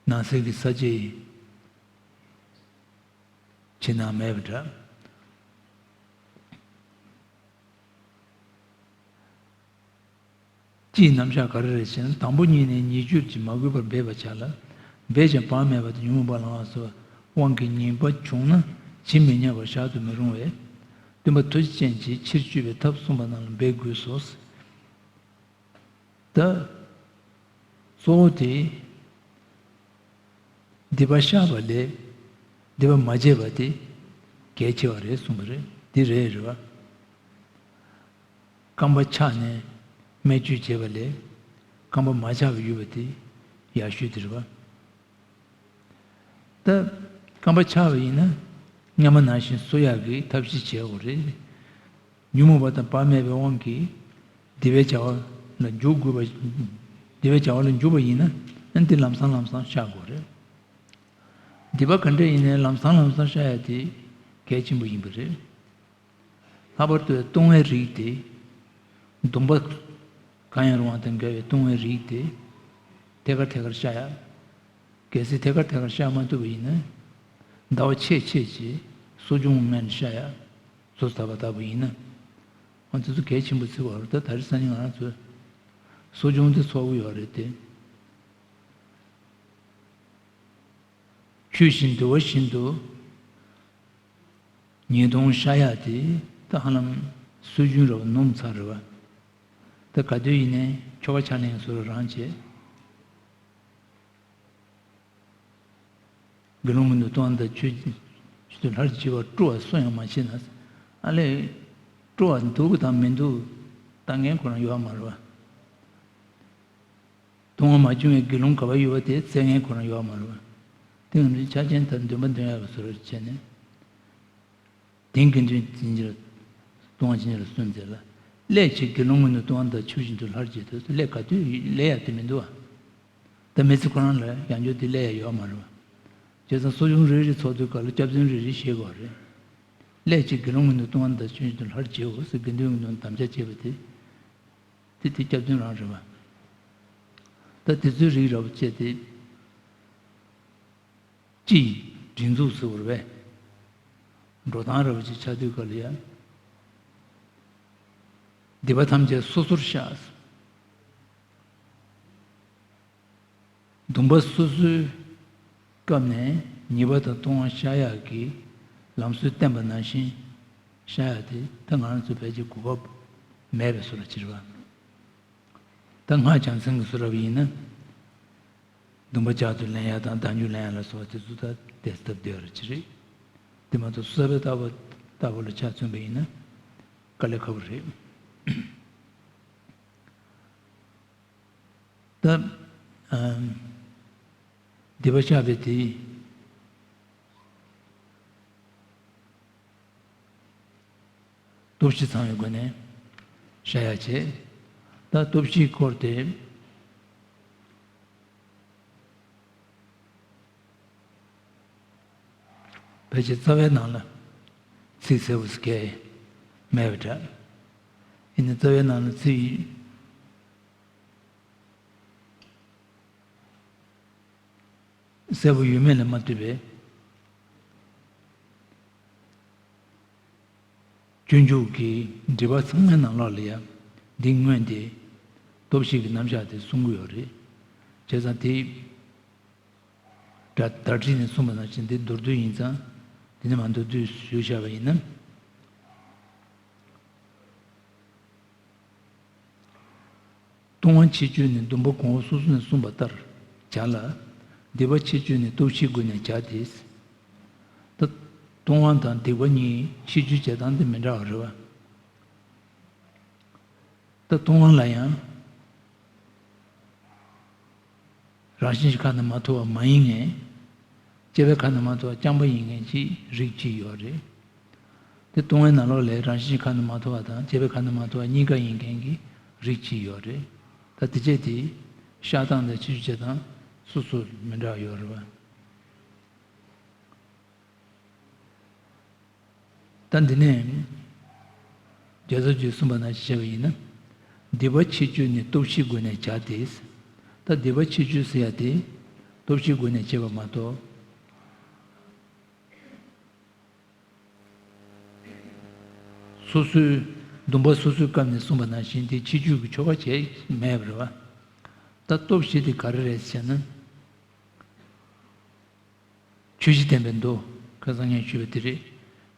ནང་གསེས་ཀྱི་ས་བཅད་ཕྱི་ནང་མེད་པ་འདྲ། སྤྱིའི་རྣམ་གཞག་ག་རེ་རེད་ཟེར་ན། དང་པོ་ཉིད་ནས་ཉེས་སྤྱོད་ཀྱིས་མ་གོས་པར་འབད་པར་བྱ་ལ། འབད་ཀྱང་བག་མེད་པ་དང་ཉོན་མོངས་པ་ལའང་སོགས་དབང་གིས་ཉེས་པ་བྱུང་ན་ཇི་མི་སྙམ་པར་བཞག་ཏུ་མི་རུང་བས། སྟོན་པ་ཐུགས་རྗེ་ཅན་གྱིས་ཕྱིར་བཅོས་པའི་ཐབས་གསུངས་པ་རྣམས་ལ་འབད་དགོས་སོ། ད་གཙོ་བོ་དེ་སྡིག་པ་བཤགས་པ་ལས་སྡིག་པ་མ་བྱས་པ་དེ་གལ་ཆེ་བ་རེད་གསུངས་པ་རེད། འདི་རེད་རེད་བ། རྐང་པ་ཆག་ནས་སྨན་བཅོས་བྱས་པ་ལས་རྐང་པ་མ་ཆག་པའི་ཡོད་པ་དེ་ཡག་ཤོས་དེ་རེད་བ། ད་རྐང་པ་ཆག་པ་ཡིན་ན་སྔ་མ་ནང་བཞིན་གསོ་ཡག་གི་ཐབས་ཤེས་བྱེད་དགོས་རེད། ཉོན་མོངས་པ་དང་བག་མེད་པའི་དབང་གིས་སྡིག་པའི་བྱ་བ་ལ་འཇུག་དགོས་པ། སྡིག་པའི་བྱ་བ་ལ་འཇུག་པ་ཡིན་ན་ཨ་འདི་ལམ་སང་ལམ་སང་བཤགས་དགོས་རེད། སྡིག་པ་ག་འདྲ་ཡིན་ནའི་ལམ་སང་ལམ་སང་བཤགས་ཡ་དེ་གལ་ཆེན་པོ་ཡིན་པ་རེད། ལྷག་པར་དུ་ལྟུང་བའི་རིགས་དེ། སྡོམ་པ་གང་ཡང་རུང་བ་དང་འགལ་བའི་ལྟུང་བའི་རིགས་དེ་ཐད་ཀར་ཐད་ཀར་བཤགས་ཡ། གལ་སྲིད་ཐད་ཀར་ཐད་ཀར་བཤགས་མ་ཐུབ་པ་ཡིན་ན། ཟླ་བ་ཕྱེད་ཕྱེད་ཀྱི་གསོ་སྦྱོང་སྔོན་བཤགས་ཡ། གཟུགས་དག་པ་ལྟ་བུ་ཡིན་ན། འོ་དེ་ཚོ་གལ་ཆེན་པོ་བརྩི་བར་ད་ད་རེས་སང་ཉིན་ང་རང་ཚོས་གསོ་སྦྱོང་དེ་ཚོགས་ཀྱི་ཡོད་རེད་དེ། ཆོས་བཞིན་འདུལ་བ་བཞིན་དུ་ཉེས་ལྟུང་བཤགས་ཡག་དེ་ད་ཧ་ལམ་སྲོལ་རྒྱུན་རེད་བ། ནོར་ཚར་རེད་བ། ད་ག་དུས་ཡིན་ནའི་ཆོ་ག་ཕྱག་ལེན་བཟོ་ར་རང་བྱེད། དགེ་སློང་གི་ནུས་སྟོང་དང་ཆོས་ཆོས་དུ་ལྷར་བཅས་པ་སྤྲོ་བ་སུ་ཡང་མ་བྱེད་ན། ཨ་ལས་སྤྲོ་བ་འདུག་དང་མི་འདུག་ལྟ་མཁན་ཁོ་རང་ཡོད་མ་རེད་བ། ལྟུང་བ་མ་བྱུང་བའི་དགེ་སློང་ག་པར་ཡོད་པ་དེ་བཙལ་མཁན་ཁོ་རང་ཡོད་མ་རེད་བ། དེ་ཡང་ཆ་ཅན་དང་འདུན་པ་འདོན་ཡག་གི་བཟོ་འདྲ་བྱས་ནས། དེང་དགེ་འདུན་ཇི་འཇིར་ལྟུང་བ་ཇི་འཇིར་ལ་སུན་ཟེར་ལ། སླད་ཕྱིན་དགེ་སློང་གི་ནུས་སྟོང་དང་ཆོས་བཞིན་དུ་ལྷར་བཅས་ཏེ་སླད་ག་དུས་སླད་ཡག་དེ་མི་འདུག་བ། ད་མི་ཚེ་ཁོ་རང་ལ་ཡང་འཇོག་དེ་སླད་ཡག་ཡོད་མ་རེད་བ། བྱས་ཙང་གསོ་སྦྱོང་རེ་རེ་ཚོགས་དུས་སྐབས་ལ་སྐྱབས་བརྩོན་རེ་རེ་བྱེད་དགོས་རེད། སླད་ཕྱིན་དགེ་སློང་གི་ནུས་སྟོང་དང་ཆོས་བཞིན་དུ་ལྷར་བཅས་འོ་ཟེར་དགེ་འདུན་གྱི་ནུས་དམ་བཅའ་བྱས་པ་དེ། དེ་དེ་སྐྱབས་བརྩོན་རང་རེད་བ། ད་དེ་ཚོའི་རིགས་ར་བ་བཅས་ཏེ། སྤྱི་ཡི་སྒྲིག་འཛུགས་སུ་བོར་བས། འགྲོ་སྟངས་ར་བ་ཅིག་ཆགས་དུས་སྐབས་ལ་ཡ། སྡིག་པ་ཐམས་ཅད་སོ་སོར་བཤགས། སྡོམ་པ་སོ་སོའི་སྐབས་ནས་ཉེས་པ་དང་ལྟུང་བ་བཤགས་ཡག་གི་ལམ་སྲོལ་བསྟན་པ་ནང་བཞིན་བཤགས་ཡག་དེ་ད་ང་རང་ཚོ་ཕལ་ཆེར་གོ་སྐབས་མེད་པའི་བཟོ་འདྲ་ཅིག་རེད་བ། ད་སྔགས་བྱང་སེམས་ཀྱི་བཟོ་འདྲ་བ་ཡིན་ན། སྡོམ་པ་བསྐྱར་དུ་ལེན་ཡག་དང་བདག་འཇུག་ལེན་ཡག་ལ་སོགས་པ་དེ་ཚོ་ད་དེ་སྟབས་བདེ་བ་རེད་ཅི་རེད། དེ་མ་གཏོགས་སུ་ས་པའི་ལྟ་བ་ལྟ་བུ་ལ་ཆ་མཚོན་པ་ཡིན་ན་དཀའ་ལས་ཁག་པོ་རེད། ད་ཨམ། སྡིག་པ་བཤགས་པའི་དེ་སྟོབས་བཞི་ཚང་བའི་སྒོ་ནས་བཤགས་ཡག་བྱེད། ད་སྟོབས་བཞིའི་སྐོར་དེ། ཕལ་ཆེར་རྩ་བའི་ནང་ལ་ཚིག་གསལ་པོ་ཞིག་གས་མེད་པ་འདྲ། ཡིན་ནའི་རྩ་བའི་ནང་ལ་ཚིག་གསལ་པོ་ཡོད་མེད་ལ་མ་ལྟོས་པའི། སྤྱོད་འཇུག་གི་སྒྲིབ་པ་ཚང་མའི་ནང་ལོགས་ལ་ཡང་འདི་མངོན་ཏེ་སྟོབས་བཞི་གི་རྣམ་གཞག་དེ་གསུང་གི་ཡོད་རེད། བྱས་ཙང་དེ་ད་བྲིས་ནས་གསུངས་པ་ནང་བཞིན་འདི་མདོར་བསྡུས་ཡིན་ཙང་འདི་ནས་མ་མདོར་བསྡུས་ཞུས་བཞག་པ་ཡིན་ན། ལྟུང་བ་ཕྱིར་བཅོས་ནི་སྡོམ་པ་གོང་འོག་སོ་སོ་ནས་གསུངས་པ་ལྟར་བྱ་ལ། སྡིག་པ་ཕྱིར་བཅོས་ནི་སྟོབས་བཞིའི་སྒོ་ནས་བྱ་སྟེ། ད་ལྟུང་བ་དང་སྡིག་པ་གཉིས་ཕྱིར་བཅོས་བྱེད་སྟངས་དེ་མི་འདྲ་བ་རེད་བ། ད་ལྟུང་བ་ལ་ཡང་། རང་བཞིན་གྱི་ཁ་ན་མ་ཐོ་བ་མ་ཡིན་མཁན། སྐྱེ་བའི་ཁ་ན་མ་ཐོ་བ་རྐྱང་པ་ཡིན་མཁན་གྱི་རིགས་གཅིག་ཡོད་རེད། དེ་ལྟུང་བའི་ནང་ལོགས་ལས་རང་བཞིན་གྱི་ཁ་ན་མ་ཐོ་བ་དང་སྐྱེ་བའི་ཁ་ན་མ་ཐོ་བ་གཉིས་ཀ་ཡིན་མཁན་གྱི་རིགས་གཅིག་ཡོད་རེད། ད་དེ་བྱས་དེ་བཤགས་སྟངས་དང་ཕྱིར་བཅོས་བྱེད་སྟངས་སོ་སོར་མི་འདྲ་བ་ཡོད་རེད་བ། ད་འདི་ནས་རྒྱལ་ཚབ་ཀྱིས་གསུངས་པ་ནང་བཞིན་བྱས་པ་ཡིན་ན། སྡིག་པ་ཕྱིར་བཅོས་ནི་སྟོབས་བཞིའི་སྒོ་ནས་བྱ་སྟེ། ད་སྡིག་པ་ཕྱིར་བཅོས་ཟེར་ཡ་དེ་སྟོབས་བཞིའི་སྒོ་ནས་བྱེད་པ་མ་གཏོགས། སོ་སོའི་སྡོམ་པ་སོ་སོའི་སྐབས་ནས་གསུངས་པ་ནང་བཞིན་དེ་ཕྱིར་བཅོས་ཀྱི་ཆོ་ག་བྱས་མེད་པ་རེད་བ། ད་སྟོབས་བཞི་དེ་ག་རེ་རེད་ཟེར་ན། ཆོས་བཞི་བསྟན་པའི་མདོ། ཁ་སང་ངས་ཞུས་པ་དེ་རེད།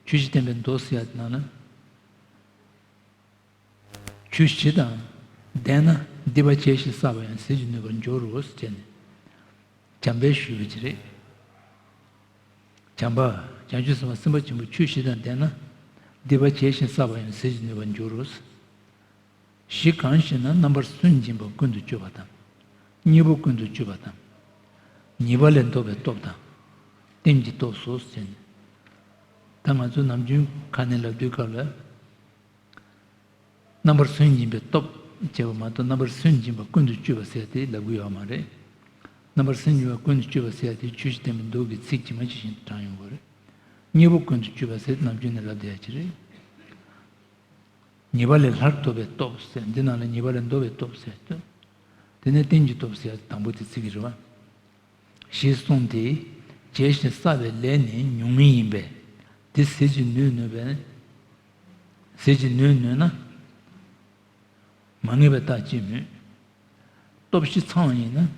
ཆོས་བཞི་བསྟན་པའི་མདོ་ཟེར་ཡ་དེ་ནང་ན། ཆོས་བཞི་དང་ལྡན་ན་སྡིག་པ་བྱས་ཤིང་བསགས་པ་ཡང་ཟད་ཀྱིས་ནུས་པར་འགྱུར་རོ་ཟེར་ནས། བྱམས་པས་ཞུས་པ་ཅིག་རེད། བྱམས་པ་བྱང་ཆུབ་སེམས་དཔའ་སེམས་དཔའ་ཆེན་པོ་ཆོས་བཞི་དང་ལྡན་ན། སྡིག་པ་བྱས་ཤིང་བསགས་པ་ཡང་ཟད་ཀྱིས་ནུས་པར་འགྱུར་རོ། བཞི་གང་ཞེ་ན། རྣམ་པར་སུན་འབྱིན་པ་ཀུན་ཏུ་སྤྱོད་པ་དང་། གཉིས་པོ་ཀུན་ཏུ་སྤྱོད་པ་དང་། ཉེས་པ་ལས་ལྡོག་པའི་སྟོབས་དང་། རྟེན་གྱི་སྟོབས་སོ་ཟེར་ནས། ད་ང་ཚོ་ནམ་རྒྱུན་ཁ་ནས་ལབ་དུས་སྐབས་ལ། རྣམ་པར་སུན་འབྱིན་པའི་སྟོབས་བྱས་པ་མ་གཏོགས། རྣམ་པར་སུན་འབྱིན་པ་ཀུན་ཏུ་སྤྱོད་པ་ཟེར་དེ་ལབ་ཀྱི་ཡོད་མ་རེད། རྣམ་པར་སུན་འབྱིན་པ་ཀུན་ཏུ་སྤྱོད་པ་ཟེར་དེ་ཆོས་བཞི་བསྟན་པའི་མདོ་གི་ཚིག་ཇི་མ་ཇི་བཞིན་དུ་དྲངས་ཡོང་གི་རེད། གཉིས་པོ་ཀུན་ཏུ་སྤྱོད་པ་ཟེར་ནམ་རྒྱུན་ནས་ལབ་བསྡད་ཡ་ཅིག་རེད། ཉེས་པ་ལས་སླར་ལྡོག་པའི་སྟོབས་ཟེར། འདི་ནང་ལ་ཉེས་པ་ལས་ལྡོག་པའི་སྟོབས་ཟེར་དུས། དེ་ནས་རྟེན་གྱི་སྟོབས་ཟེར་དང་པོ་དེ་ཚིག་གི་རེད་བ། ཞེས་གསུངས་ཏེ། བྱས་ཤིང་བསགས་པའི་ལས་ནི་ཉུང་ངུ་ཡིན་པས། དེ་ཟད་ཀྱིས་ནུས་ནུས་པས། ཟད་ཀྱིས་ནུས་ནུས་ན། མ་ངེས་པའི་རྟགས་ཅིག་མོད། སྟོབས་བཞི་ཚང་བ་ཡིན་ན།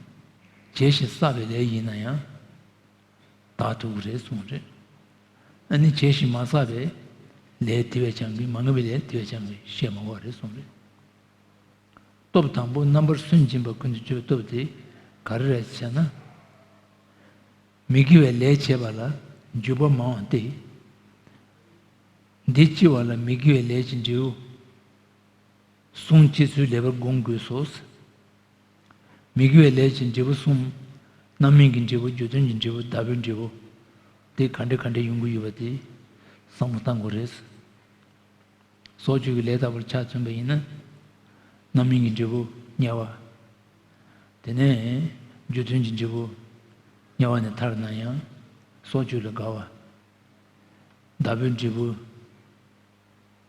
བྱས་ཤིང་བསགས་པའི་ལས་ཡིན་ན་ཡང་དག་ཐུབ་ཀྱི་རེད་གསུངས་རེད། ཨ་ནི་བྱས་ཤིང་མ་བསགས་པའི་ལས་དེ་བས་ཀྱང་གི། མ་ངེས་པའི་ལས་དེ་བས་ཀྱང་གི་བཤད་མ་དགོས་པ་རེད་གསུངས་རེད། སྟོབས་དང་པོ་རྣམ་པར་སུན་འབྱིན་པ་ཀུན་ཏུ་སྤྱོད་པའི་སྟོབས་དེ་ག་རེ་རེད་ཟེར་ན། མི་དགེ་བའི་ལས་བྱས་པ་ལ་འཇུག་པ་མང་བ་སྟེ། འདི་ལྕི་བ་ལ་མི་དགེ་བའི་ལས་ཀྱི་འབྲས་བུ་གསུམ་སྐྱེ་ཚུལ་ལེགས་པར་བསྒོམ་དགོས་སོ། མི་དགེ་བའི་ལས་ཀྱི་འབྲས་བུ་གསུམ། རྣམ་སྨིན་གྱི་འབྲས་བུ། རྒྱུ་མཐུན་གྱི་འབྲས་བུ། བདག་པོའི་འབྲས་བུ། དེ་ག་འདྲ་ག་འདྲ་ཡོང་གི་ཡོད་པ་དེ་བསམ་བློ་བཏང་དགོས་རེད། སྲོག་གཅོད་ཀྱི་ལས་ལྟ་བུར་ཆ་མཚོན་པ་ཡིན་ན། རྣམ་སྨིན་གྱི་འབྲས་བུ་དམྱལ་བ། དེ་ནས་རྒྱུ་མཐུན་གྱི་འབྲས་བུ་དམྱལ་བ་ནས་ཐར་ན་ཡང་སྲོག་གཅོད་ལ་དགའ་བ། བདག་པོའི་འབྲས་བུ་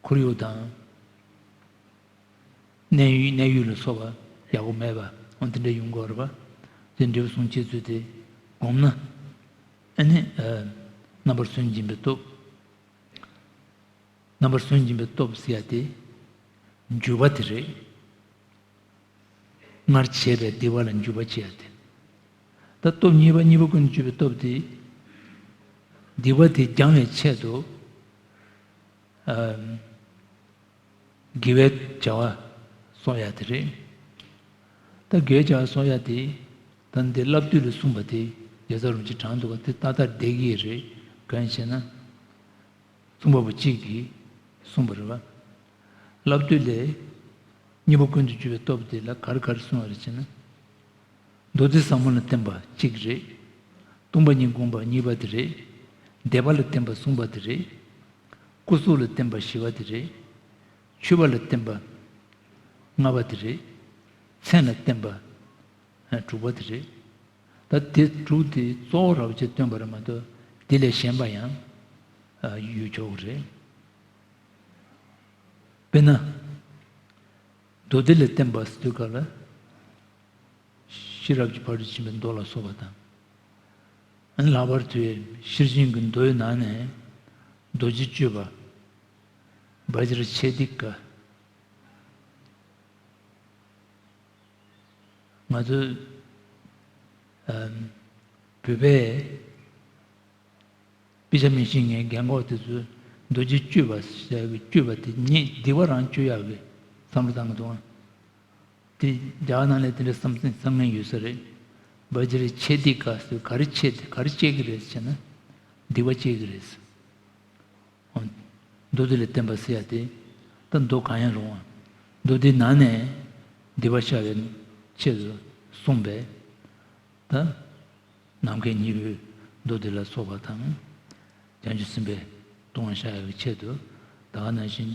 ཁོར་ཡུག་དང་གནས་ཡུལ་གནས་ཡུལ་ལ་སོགས་པ་ཡག་པོ་མེད་པ། འོ་དེ་འདྲ་ཡོང་གི་ཡོད་རེད་པ། དེ་འབྲས་བུ་གསུམ་སྐྱེ་ཚུལ་དེ་བསྒོམས་ན། ཨ་ནི་ཨ་རྣམ་པར་སུན་འབྱིན་པའི་སྟོབས། རྣམ་པར་སུན་འབྱིན་པའི་སྟོབས་ཟེར་ཡ་དེ་འཇུག་པ་དེ་རེད། སྔར་བྱས་པའི་སྡིག་པ་ལ་འཇུག་པ་བྱེད་ཡ་དེ། ད་སྟོབས་གཉིས་པ། གཉིས་པ་ཀུན་ཏུ་སྤྱོད་པའི་སྟོབས་དེ། སྡིག་པ་དེ་སྦྱང་བའི་ཆེད་དུ། ཨ། དགེ་བའི་བྱ་བ་གསོག་ཡ་དེ་རེད། ད་དགེ་བའི་བྱ་བ་གསོག་ཡ་དེ། ད་འདི་བསླབ་བཏུས་ལ་གསུངས་པ་དེ་རྒྱལ་ཚབ་རིན་པོ་ཆེས་དྲངས་འདུག་ག་དེ་ཏག་ཏག་བསྡད་ཀྱི་རེད། གང་ཡིན་ཞེ་ན། གསུང་པ་པོ་གཅིག་གིས་གསུངས་པ་རེད་བ། བསླབ་བཏུས་ལས། གཉིས་པ་ཀུན་ཏུ་སྤྱོད་པའི་སྟོབས་དེ་ལ་ག་རེ་ག་རེ་གསུངས་པ་རེད་ཅེ་ན། མདོ་སྡེ་ཟབ་མོ་ལ་བརྟེན་པ་གཅིག་རེད། སྟོང་པ་ཉིད་བསྒོམ་པ་གཉིས་པ་དེ་རེད། སྡེ་པ་ལ་བརྟེན་པ་གསུམ་པ་དེ་རེད། སྐུ་གཟུགས་ལ་བརྟེན་པ་བཞི་པ་དེ་རེད། མཆོད་པ་ལ་བརྟེན་པ་ལྔ་པ་དེ་རེད། མཚན་ལ་བརྟེན་པ་དྲུག་པ་དེ་རེད། ད་དེ་དྲུག་དེ་གཙོ་བོ་ར་བ་ཅིག་སྟོན་པ་རེད་མ་གཏོགས། དེ་ལས་གཞན་པ་ཡང་ཡོད་ཆོག་གི་རེད། དཔེར་ན། མདོ་སྡེ་ལ་བརྟེན་པ་ཟེར་དུས་སྐབས་ལ། ཤེས་རབ་ཀྱི་ཕ་རོལ་ཏུ་ཕྱིན་པའི་མདོ་ལ་སོགས་པ་དང་། ལྷག་པར་དུ་ཤེར་ཕྱིན་གྱི་མདོའི་ནང་ནས་རྡོ་རྗེ་གཅོད་པ། བཛྲ་ཆེ་ཏི་ཀ། ང་ཚོ་ཨམ་བོད་པའི་དཔེ་ཆ་མི་ཤེས་མཁན་རྒན་གོག་དེ་ཚོས་རྡོ་རྗེ་གཅོད་པ་ཟེར་གི་གཅོད་པ་དེ་ཉིད་སྡིག་པ་རང་གཅོད་ཡག་གི་བསམ་བློ་བཏང་གི་འདུག་ཨང་། དེ་རྒྱ་གར་ནང་ལ་དེ་འདྲ་བསམ་བསམ་མཁན་ཡོད་ས་རེད། བཛྲ་ཆེ་ཏི་ཀ་ཟེར། ག་རེ་ཆེ་སྟེ་ག་རེ་བཅད་ཀྱི་རེད་ཟེར་ན། སྡིག་པ་བཅད་ཀྱི་རེད། འོ། མདོ་སྡེ་ལ་བརྟེན་པ་ཟེར་ཡ་དེ། ད་མདོ་གང་ཡང་རུང་བ། མདོ་སྡེའི་ནང་ནས་སྡིག་པ་བཤགས་པའི་ཆེད་དུ་གསུངས་པས། ད་ནམ་མཁའི་སྙིང་པོའི་མདོ་སྡེ་ལ་སོགས་པ་དང་། བྱང་ཆུབ་སེམས་དཔའི་ལྟུང་བ་བཤགས་ཡག་གི་ཆེད་དུ། ད་ག་ནང་བཞིན་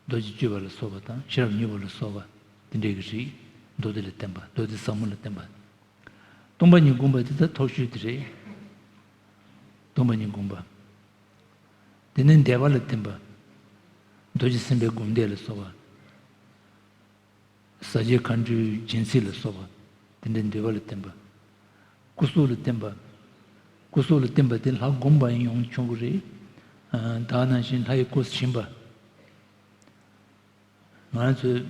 རྡོ་རྗེ་སྤྱོད་པ་ལ་སོགས་པ་དང་ཤེས་རབ་སྙིང་པོ་ལ་སོགས་པ་དེ་འདྲའི་གི་རིགས། མདོ་སྡེ་ལ་བརྟེན་པ། མདོ་སྡེ་ཟབ་མོ་ལ་བརྟེན་པ། སྟོང་པ་ཉིད་སྒོམ་པ་དེ་ད་མཐོ་ཤོས་དེ་རེད། སྟོང་པ་ཉིད་སྒོམ་པ། དེ་ནས་བཟླས་པ་ལ་བརྟེན་པ། རྡོ་རྗེ་སེམས་དཔའི་སྒོམ་བཟླས་ལ་སོགས་པ། ཟབ་རྒྱས་མཁའ་འགྲོའི་སྦྱིན་སྲེག་ལ་སོགས་པ། དེ་འདྲའི་འདུས་པ་ལ་བརྟེན་པ། སྐུ་གཟུགས་ལ་བརྟེན་པ། སྐུ་གཟུགས་ལ་བརྟེན་པ་དེ་ལྷ་བསྒོམས་པ་ཡང་ཡོང་ཆོག་གི་རེད། ཨ། ད་ག་ནང་བཞིན་ལྷ་ཡི་སྐུ་བཞེངས་པ། ང་ཚོས་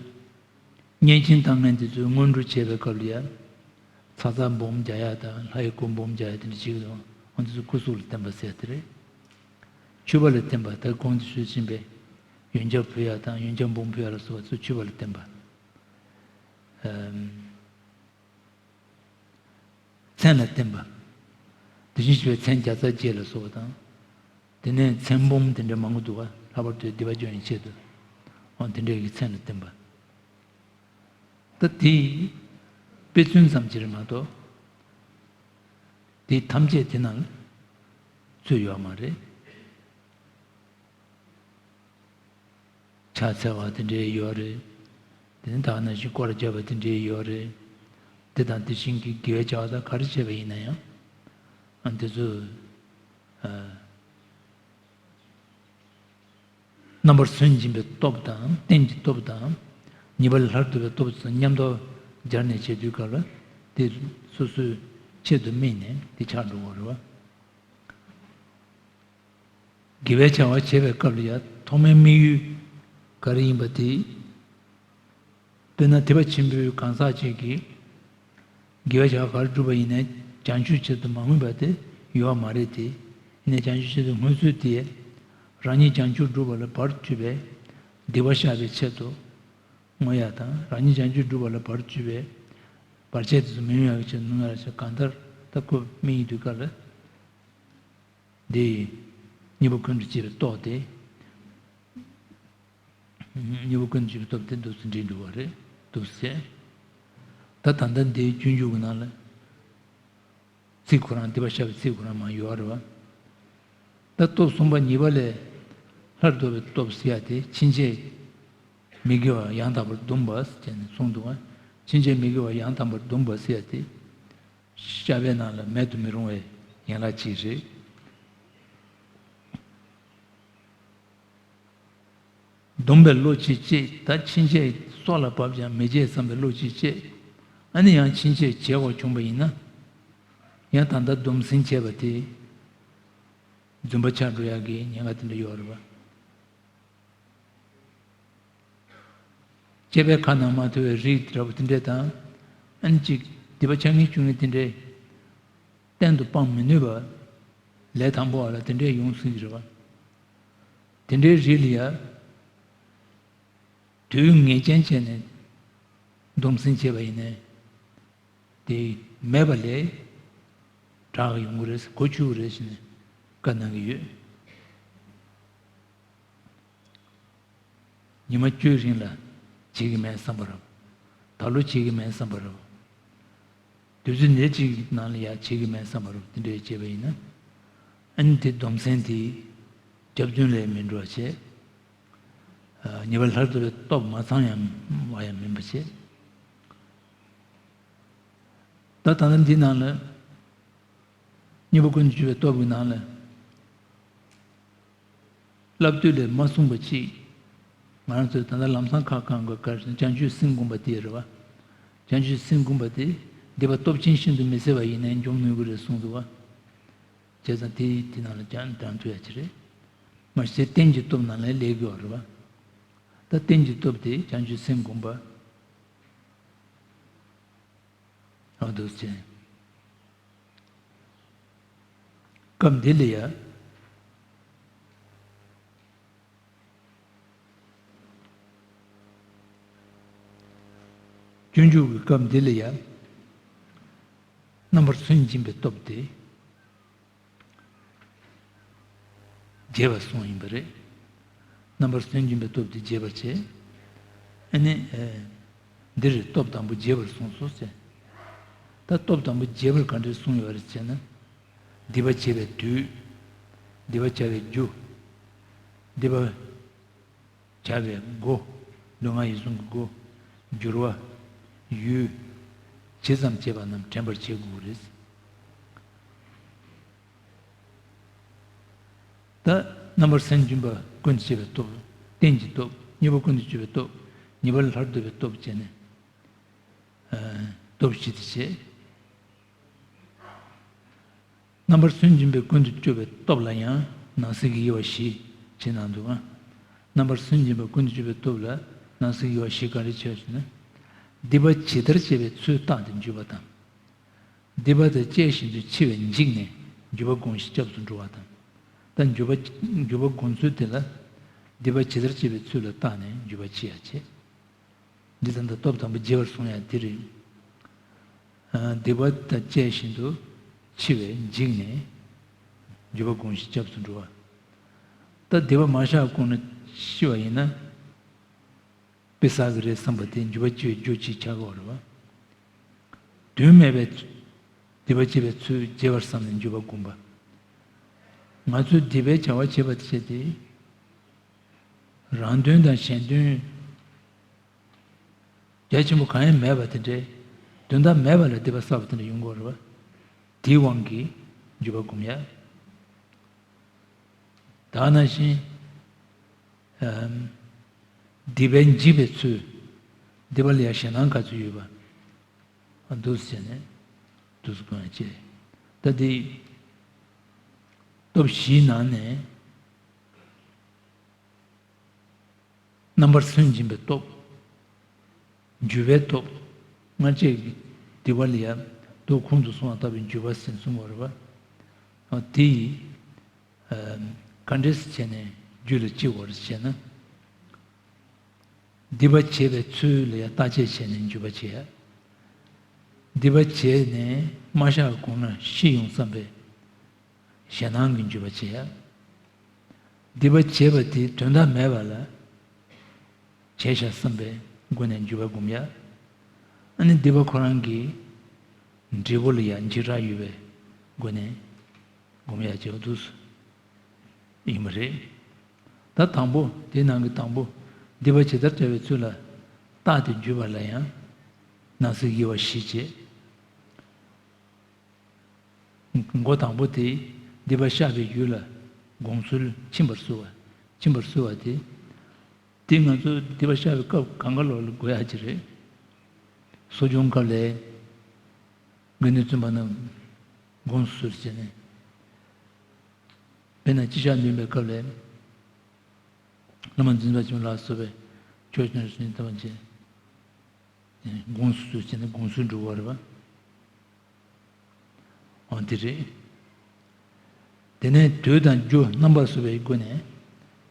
བསྙེན་ཆེན་བཏང་མཁན་དེ་ཚོས་སྔོན་འགྲོ་བྱེད་པའི་སྐབས་ལ་ཡ། ཚ་ཚ་འབུམ་རྒྱག་ཡ་དང་ལྷ་ཡི་སྐུ་འབུམ་རྒྱག་ཡ་དེ་འདྲ་བྱེད་ཀྱི་འདུག་འོ་དེ་ཚོ་སྐུ་གཟུགས་ལ་བརྟེན་པ་ཟེར་དེ་རེད། མཆོད་པ་ལ་བརྟེན་པ། ད་གོང་དུ་ཞུས་ཟིན་པའི་ཡོན་ཆབ་ཕུལ་ཡ་དང་ཡོན་ཆབ་འབུམ་ཕུལ་ཡ་ལ་སོགས་པ་ཚོ་མཆོད་པ་ལ་བརྟེན་པ། ཨམ། མཚན་ལ་བརྟེན་པ། དེ་བཞིན་གཤེགས་པའི་མཚན་བརྒྱ་རྩ་བརྒྱད་ལ་སོགས་པ་དང་། དེ་ནས་མཚན་འབུམ་དེ་འདྲ་མང་པོ་འདུག་ག་ལྷག་པར་དུ་སྡིག་པ་སྦྱོང་བའི་ཆེད་དུ། འོ་དེ་འདྲའི་གི་མཚན་ལ་བརྟེན་པ། ད་དེ་དཔེ་མཚོན་ཙམ་ཅིག་རེད་མ་གཏོགས། དེ་ཐམས་ཅད་དེ་ནང་ཚུད་ཡོད་མ་རེད། ཕྱག་འཚལ་བ་དེ་འདྲའི་ཡོད་རེད། དེ་ནས་ད་ག་ནང་བཞིན་སྐོར་ར་རྒྱབ་པ་དེ་འདྲའི་ཡོད་རེད། དེ་དང་དེ་བཞིན་གྱི་དགེ་བའི་བྱ་བ་དག་ག་རེ་བྱས་པ་ཡིན་ན་ཡང་། ཨ། དེ་ཚོ། ཨ། རྣམ་པར་སུན་འབྱིན་པའི་སྟོབས་དང་། རྟེན་གྱི་སྟོབས་དང་། ཉེས་པ་ལས་སླར་ལྡོག་པའི་སྟོབས་སུ་མཉམ་དུ་སྦྱར་ནས་བྱེད་དུས་སྐབས་ལ། དེ་སོ་སོའི་ཆེད་དུ་དམིགས་ནས་དེ་ཆགས་འགྲོ་གི་རེད་བ། དགེ་བའི་བྱ་བ་བྱེད་པའི་སྐབས་ལ་ཡང་ཐོག་མའི་དམིགས་ཡུལ་ག་རེ་ཡིན་པ་དེ། དཔེར་ན་ཐེག་པ་ཆེན་པོའི་གང་ཟག་ཅིག་གིས་དགེ་བའི་བྱ་བ་ག་རེ་བསྒྲུབས་པ་ཡིན་ནའི་བྱང་ཆུབ་ཆེད་དུ་མ་མངོན་པ་དེ་ཡོད་པ་མ་རེད་དེ། ཡིན་ནའི་བྱང་ཆུབ་ཆེད་དུ་མངོན་ཚུལ་དེ། རང་ཉིད་བྱང་ཆུབ་སྒྲུབ་པ་ལ་བར་གཅོད་པའི་སྡིག་པ་བཤགས་པའི་ཆེད་དུ་མངོན་ཡ་དང་། རང་ཉིད་བྱང་ཆུབ་སྒྲུབ་པ་ལ་བར་གཅོད་པའི་བར་ཆད་དེ་ཚོ་མི་ཡོང་ཡ་གི་ཆེད་དུ་མངོན་ཡ་ཞེས་གང་ལྟར་ད་ཁོ་དམིགས་ཡུལ་དུས་སྐབས་ལ། འདི་གཉིས་པོ་ཀུན་ཏུ་སྤྱོད་པའི་སྟོབས་ཏེ། གཉིས་པོ་ཀུན་ཏུ་སྤྱོད་པའི་སྟོབས་དེ་འདུག་སེ་འདྲེས་འགྲོ་བ་རེད། འདུག་སེ། ད་ད་ལྟ་འདིའི་སྤྱོད་འཇུག་གི་ནང་ལ། ཚིག་ཁོ་རང་སྡིག་པ་བཤགས་པའི་ཚིག་ཁོ་རང་མར་ཡོད་རེད་བ། ད་སྟོབས་གསུམ་པ་ཉེས་པ་ལས་སླར་ལྡོག་པའི་སྟོབས་ཟེར་ཡ་དེ་ཕྱིན་ཆད་མི་དགེ་བ་ཡང་དག་པར་བསྡུམ་པ་ཟེར་ནས་གསུངས་འདུག་བ། ཕྱིན་ཆད་མི་དགེ་བ་ཡང་དག་པར་བསྡུམ་པ་ཟེར་ཡ་དེ། བཤགས་པའི་ནང་ལ་མེད་དུ་མི་རུང་བའི་ཡན་ལག་ཅིག་རེད། སྡོམ་པའི་བློ་ཅིག་སྐྱེས། ད་ཕྱིན་ཆད་སྲོག་ལ་བབ་ཀྱང་མི་བྱེད་བསམ་པའི་བློ་ཅིག་སྐྱེས། ཨ་ནི་ཡང་ཕྱིན་ཆད་བྱེད་དགོས་བྱུང་བ་ཡིན་ན། ཡང་ད་ལྟ་སྡོམ་ཟིན་བྱས་པ་དེ་རྫུན་པ་ཆགས་འགྲོ་ཡག་གི་ཉེན་ཁ་དེ་འདྲ་ཡོད་རེད་བ། སྐྱེས་པའི་ཁ་ནང་མ་ཐོ་བའི་རིགས་འདྲ་པོ་དེ་འདྲས་དང་། ཨ་ནི་གཅིག་སྡིག་པ་ཆ་ངེས་བཅུ་གཉིས་དེ་འདྲས་གཏན་དུ་སྤང་མི་ནུས་པ། ལས་དང་པོ་བ་ལ་དེ་འདྲས་ཡོང་སྲིད་ཀྱི་རེད་བ། དེ་འདྲའི་རིགས་ལ་ཡ། དུས་ངེས་ཅན་བྱས་ནས་སྡོམ་ཟིན་བྱས་པ་ཡིན་ནའི། དེ་མེད་པ་ལས་དྲག་ཡོང་གི་རེད། གོ་ཆོད་ཀྱི་རེད་ཟེར་ནས་བཀའ་གནང་གི་ཡོད། ཉི་མ་བཅུའི་རིང་ལ་བྱེད་ཀྱི་མེད་བསམ་པ་རེད། ད་ལོ་བྱེད་ཀྱི་མེད་བསམ་པ་རེད། དུས་ཚོད་ཉེར་གཅིག་ནང་ལ་ཡ་བྱེད་ཀྱི་མེད་བསམ་པ་རེད། དེ་འདྲས་བྱས་པ་ཡིན་ན། ཨ་ནི་དེ་སྡོམ་ཟིན་དེ་སྐྱབས་བརྫུན་ལས་མི་འགྲོ་བ་བྱས། ཉེས་པ་ལས་སླར་ལྡོག་པའི་སྟོབས་མ་ཚང་ཡང་བ་ཡང་མིན་པ་བྱས། ད་ད་ལྟ་འདི་ནང་ལ། གཉིས་པོ་ཀུན་ཏུ་སྤྱོད་པའི་སྟོབས་ཀྱི་ནང་ལ། བསླབ་བཏུས་ལས་མ་གསུངས་པ་ཅིག་ང་རང་ཚོས་ད་ལྟ་ལམ་སང་ཁ་བསྐང་དགོས་ག་རེ་ཟེར་ན། བྱང་ཆུབ་སེམས་སྒོམ་པ་དེ་རེད་བ། བྱང་ཆུབ་སེམས་སྒོམ་པ་དེ་སྡིག་པ་སྟོབས་ཆེན་ཤིན་ཏུ་མི་བཟད་པ་ཡིན་ནའི་འཇོམས་ནུས་ཀྱི་རེད་གསུངས་འདུག་བ། བྱས་ཙང་དེ་དེ་ནང་ལ་ཀྱང་འདྲ་མཐུན་ཡ་ཅིག་རེད། མ་གཞི་རྟེན་གྱི་སྟོབས་ནང་ལ་སླེབས་ཀྱི་ཡོད་རེད་བ། ད་རྟེན་གྱི་སྟོབས་དེ་བྱང་ཆུབ་སེམས་སྒོམ་པ། ཨ། འདུག་སེ། སྐབས་འདི་ལ་ཡ། སྤྱོད་འཇུག་གི་སྐབས་འདི་ལ་ཡ། པར་སུན་འབྱིན་པའི་སྟོབས་དེ་རྒྱས་པར་གསུངས་ཡིན་པ་རེད། རྣམ་པར་སུན་འབྱིན་པའི་སྟོབས་དེ་རྒྱས་པར་བྱས། ཨ་ནི། ཨེ། འདིར་སྟོབས་དང་པོ་རྒྱས་པར་གསུངས་སོ་ཟེར། ད་སྟོབས་དང་པོ་རྒྱས་པར་ག་འདྲས་གསུངས་ཡོད་རེད་ཟེར་ན། སྡིག་པ་བྱེད་པའི་དུས། སྡིག་པ་བྱ་བའི་རྒྱུ། སྡིག་པ་བྱ་བའི་སྒོ། ལུས་ངག་ཡིད་གསུམ་གྱི་སྒོ། འགྱུར་བ། ཡུལ། ཇི་ཙམ་བྱས་པ་རྣམས་དྲན་པར་བྱེད་དགོས་རེད། ད་རྣམ་པར་སུན་འབྱིན་པ་ཀུན་ཏུ་སྤྱོད་པའི་སྟོབས། རྟེན་གྱི་སྟོབས། གཉིས་པ་ཀུན་ཏུ་སྤྱོད་པའི་སྟོབས། ཉེས་པ་ལ་སླར་ལྡོག་པའི་སྟོབས་བྱས་ནས། ཨ། སྟོབས་བཞི་དེ་བྱས། རྣམ་པར་སུན་འབྱིན་པའི་ཀུན་ཏུ་སྤྱོད་པའི་སྟོབས་ལ་ཡང་ནང་གསེས་ཀྱི་དབྱེ་བ་བཞི་ཕྱེ་གནང་འདུག་ཨ། རྣམ་པར་སུན་འབྱིན་པའི་ཀུན་ཏུ་སྤྱོད་པའི་སྟོབས་ལ་ནང་གསེས་ཀྱི་དབྱེ་བ་བཞི་ག་རེ་ཕྱེ་ཟེར་ན། སྡིག་པ་ཇི་ལྟར་བྱེད་པའི་ཚུལ་བརྟགས་ཏེ་འཇུག་པ་དང་། སྡིག་པ་དང་བཅས་བཞིན་དུ་འཆི་བས་འཇིགས་ནས་འགྱོད་པ་སྒོམ་ཞིང་སྐྱབས་སུ་འགྲོ་བ་དང་། ད་འགྱོད་པ། འགྱོད་པ་སྒོམ་ཚུལ་དེ་ལ། སྡིག་པ་ཇི་ལྟར་བྱེད་པའི་ཚུལ་ལ་བརྟགས་ནས་འགྱོད་པ་ཅི་ཡང་བྱེད། འདི་ཙམ་དང་སྟོབས་དང་པོ་རྒྱས་པར་གསུངས་ཡ་དེ་རེད། ཨ། སྡིག་པ་དང་བཅས་བཞིན་དུ་འཆི་བས་འཇིགས་ནས་འགྱོད་པ་སྒོམ་ཞིང་སྐྱབས་སུ་འགྲོ་བ། ད་སྡིག་པ་མ་བཤགས་གོང་ནས་ཤི་བ་ཡིན་ན། དཔེ་བསགས་ཀྱི་རེད་བསམ་པ་དེ་འགྱོད་པ་སྐྱེ་བའི་རྒྱུ་གཅིག་ཆགས་ཀྱི་ཡོད་རེད་བ། དུས་མེད་པའི་སྡིག་པ་བྱེད་པའི་ཚུལ་རྒྱས་པར་བསམ་ནས་འགྱོད་པ་སྒོམ་པ། ང་ཚོས་སྡིག་པའི་བྱ་བ་བྱེད་པ་དེ་བྱས་ཏེ། རང་དོན་དང་གཞན་དོན། རྒྱ་ཆེན་པོ་གང་ཡང་མེད་པ་དེ་འདྲའི། དོན་དག་མེད་པ་ལ་སྡིག་པ་བསགས་པ་དེ་འདྲ་ཡོང་གི་ཡོད་རེད་བ། དེའི་དབང་གིས་འགྱོད་པ་སྒོམ་ཡ། ད་ནང་བཞིན། ཨམ། སྡིག་པས་འཇིགས་པའི་ཚུལ། སྡིག་པ་ལ་ཡང་ཞེད་སྣང་ག་ཚོད་ཡོད་པ། འདུག་སེ་བྱས་ནས་འདུག་སེ་གང་བྱེད། ད་འདི་སྟོབས་བཞིའི་ནང་ནས་རྣམ་པར་སུན་འབྱིན་པའི་སྟོབས། འགྱོད་པའི་སྟོབས། སྔར་བྱས་ཀྱི་སྡིག་པ་ལ་ཡང་མདོ་གོང་དུ་སོང་བ་ལྟ་བུའི་འགྱོད་པ་ཟེར་གསུངས་པ་རེད་བ། དེ་ཡིས། ཨ། ག་འདྲས་བྱས་ནས་རྒྱུད་ལ་སྐྱེ་དགོས་རེད་ཟེར་ན། སྡིག་པ་བྱེད་པའི་ཚུལ་ལ་ཡང་བརྟག་དཔྱད་བྱས་ནས་འགྱོད་པ་བྱེད་ཡ། སྡིག་པ་བྱས་ནས་མ་བཤགས་གོང་ལ་ཤི་ཡོང་བསམ་པའི་ཞེད་སྣང་གིས་འགྱོད་པ་བྱེད་ཡ། སྡིག་པ་བྱས་པ་དེ་དོན་དག་མེད་པ་ལ་བྱས་བཞག་བསམ་པའི་སྒོ་ནས་འགྱོད་པ་སྒོམ་ཡ། ཨ་ནི་སྡིག་པ་ཁོ་རང་གི་འབྲས་བུ་ལ་ཡང་འཇིགས་སྐྲག་ཡོད་པའི་སྒོ་ནས་སྒོམ་ཡ་བྱེད་པ་འདུག་ཡིན་པ་རེད། ད་དང་པོ། དེའི་ནང་གི་དང་པོ། སྡིག་པ་ཇི་ལྟར་བྱ་བའི་ཚུལ་ལ་བརྟགས་ཏེ་འཇུག་པ་ལ་ཡང་ནང་གསེས་དབྱེ་བ་བཞི་བྱས། མགོ་དང་པོ་དེ་སྡིག་པ་བཤགས་པའི་ཡུལ་ལ་སྒོམ་ཚུལ་ཕྱིན་པར་བསལ་བ། ཕྱིན་པར་བསལ་བ་དེ། དེ་ང་ཚོ་སྡིག་པ་བཤགས་པའི་སྐབས་གང་ག་ལོག་ལ་དགོས་ཡ་ཅིག་རེད། གསོ་སྦྱོང་སྐབས་ལ་དགེ་འདུན་བཙུན་པ་རྣམས་སྒོམ་ཚུལ་བྱས་ནས། དཔེར་ན་སྤྱི་བཤགས་འདོན་པའི་སྐབས་ལ། བླ་མ་འཛིན་པ་ཆེན་པོ་ལ་སོགས་པས་ཕྱོགས་བཅུ་ནས་སུ་ཉིད་ལྟ་བ་བྱས། སྒོམ་ཚུལ་བྱས་ནས་སྒོམ་ཚུལ་འགྲོ་བ་རེད་བ། འོ་དེ་རེད། དེ་ནས་དུས་དང་རྒྱུ་རྣམ་པར་བཟོ་བའི་སྒོ་ནས་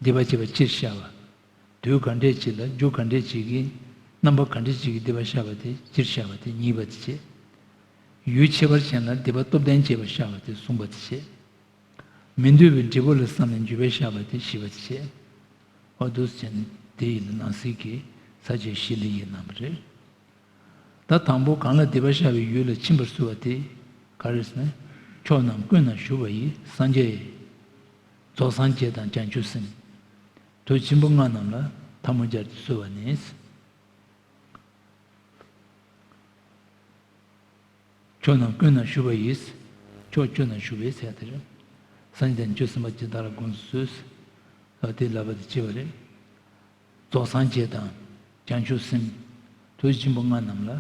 སྡིག་པ་བྱས་པ་སྤྱིར་བཤགས་པ། དུས་ག་འདྲས་ཅིག་ལ་རྒྱུ་ག་འདྲས་ཅིག་གིས། རྣམ་པ་ག་འདྲས་ཅིག་གིས་སྡིག་པ་བཤགས་པ་དེ་སྤྱིར་བཤགས་པ་དེ་གཉིས་པ་དེ་བྱས། ཡུལ་ཁྱད་པར་ཅན་ལ་སྡིག་པ་སྟོབས་ལྡན་བྱས་པ་བཤགས་པ་དེ་གསུམ་པ་དེ་བྱས། མི་འདོད་པའི་འབྲས་བུ་ལ་བསམ་ནས་འགྱོད་པས་བཤགས་པ་དེ་བཞི་པ་དེ་བྱས། འོ་འདུག་སེ་བྱས་ནས་དེ་ཡི་ནང་གསེས་ཀྱི་ས་བཅད་བཞི་ལ་དབྱེ་གནང་བ་རེད། ད་དང་པོ་གང་ལ་སྡིག་པ་བཤགས་པའི་ཡུལ་ལ་ཕྱིན་པར་བསལ་བ་དེ་ག་རེ་ཟེར་ན། ཕྱོགས་རྣམས་ཀུན་ན་བཞུགས་པ་ཡི་སངས་རྒྱས། རྫོགས་སངས་རྒྱས་དང་བྱང་ཆུབ་སེམས། དུས་ཆེན་པོ་ལྔ་རྣམས་ལ་ཐལ་མོ་སྦྱར་ཏེ་གསོལ་བ་ནི། ཕྱོགས་རྣམས་ཀུན་ན་བཞུགས་པ་ཡིས། ཕྱོགས་བཅུ་ན་བཞུགས་པའི་ཟེར་དེ་རེད། སངས་རྒྱས་དང་བྱང་ཆུབ་སེམས་དཔའ་ཇི་ལྟར་དགོངས་སུ་གསོལ། ལ་དེ་ལབ་པ་དེ་བྱས་པ་རེད། རྫོགས་སངས་རྒྱས་དང་བྱང་ཆུབ་སེམས། ཐུགས་རྗེ་ཆེན་པོ་ལྔ་རྣམས་ལ།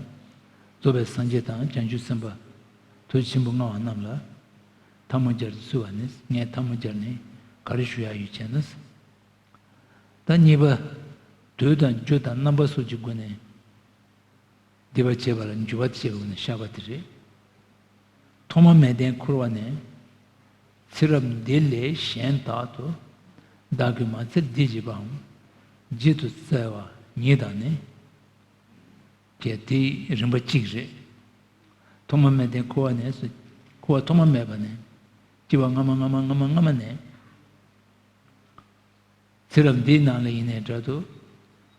རྫོགས་པའི་སངས་རྒྱས་དང་བྱང་ཆུབ་སེམས་དཔའ། ཐུགས་རྗེ་ཆེན་པོ་མངའ་བ་རྣམས་ལ། ཐལ་མོ་སྦྱར་ཏེ་གསོལ་བ་ནི། ངས་ཐལ་མོ་སྦྱར་ནས་ག་རེ་ཞུ་ཡག་ཡོད་ཅེ་ན། ད་གཉིས་པ། དུས་དང་རྒྱུ་དང་རྣམ་པ་སོགས་ཀྱི་སྒོ་ནས། སྡིག་པ་བྱས་པ་ལ་འགྱུར་བ་བྱས་པའི་སྒོ་ནས་བཤགས་པ་དེ་རེད། ཐོག་མ་མལ་སྟན་འཁོར་བ་ནས། ཚེ་རབས་འདི་ལས་གཞན་དག་ཏུ། བདག་གིས་མ་ཚད་འདི་བགྱིས་པའམ། བགྱིད་དུ་སྩལ་བ་ཉིད་དང་ནི། ཀྱེ་དེའི་རིམ་པ་གཅིག་རེད། ཐོག་མ་མེད་དེ་འཁོར་བ་ནས་སུ། འཁོར་བ་ཐོག་མ་མེད་པ་ནས། སྐྱེ་བ་སྔ་མ་སྔ་མ་སྔ་མ་སྔ་མ་ནས། ཚེ་རབས་འདིའི་ནང་ལ་ཡིན་ནའི་འདྲ་འདུག་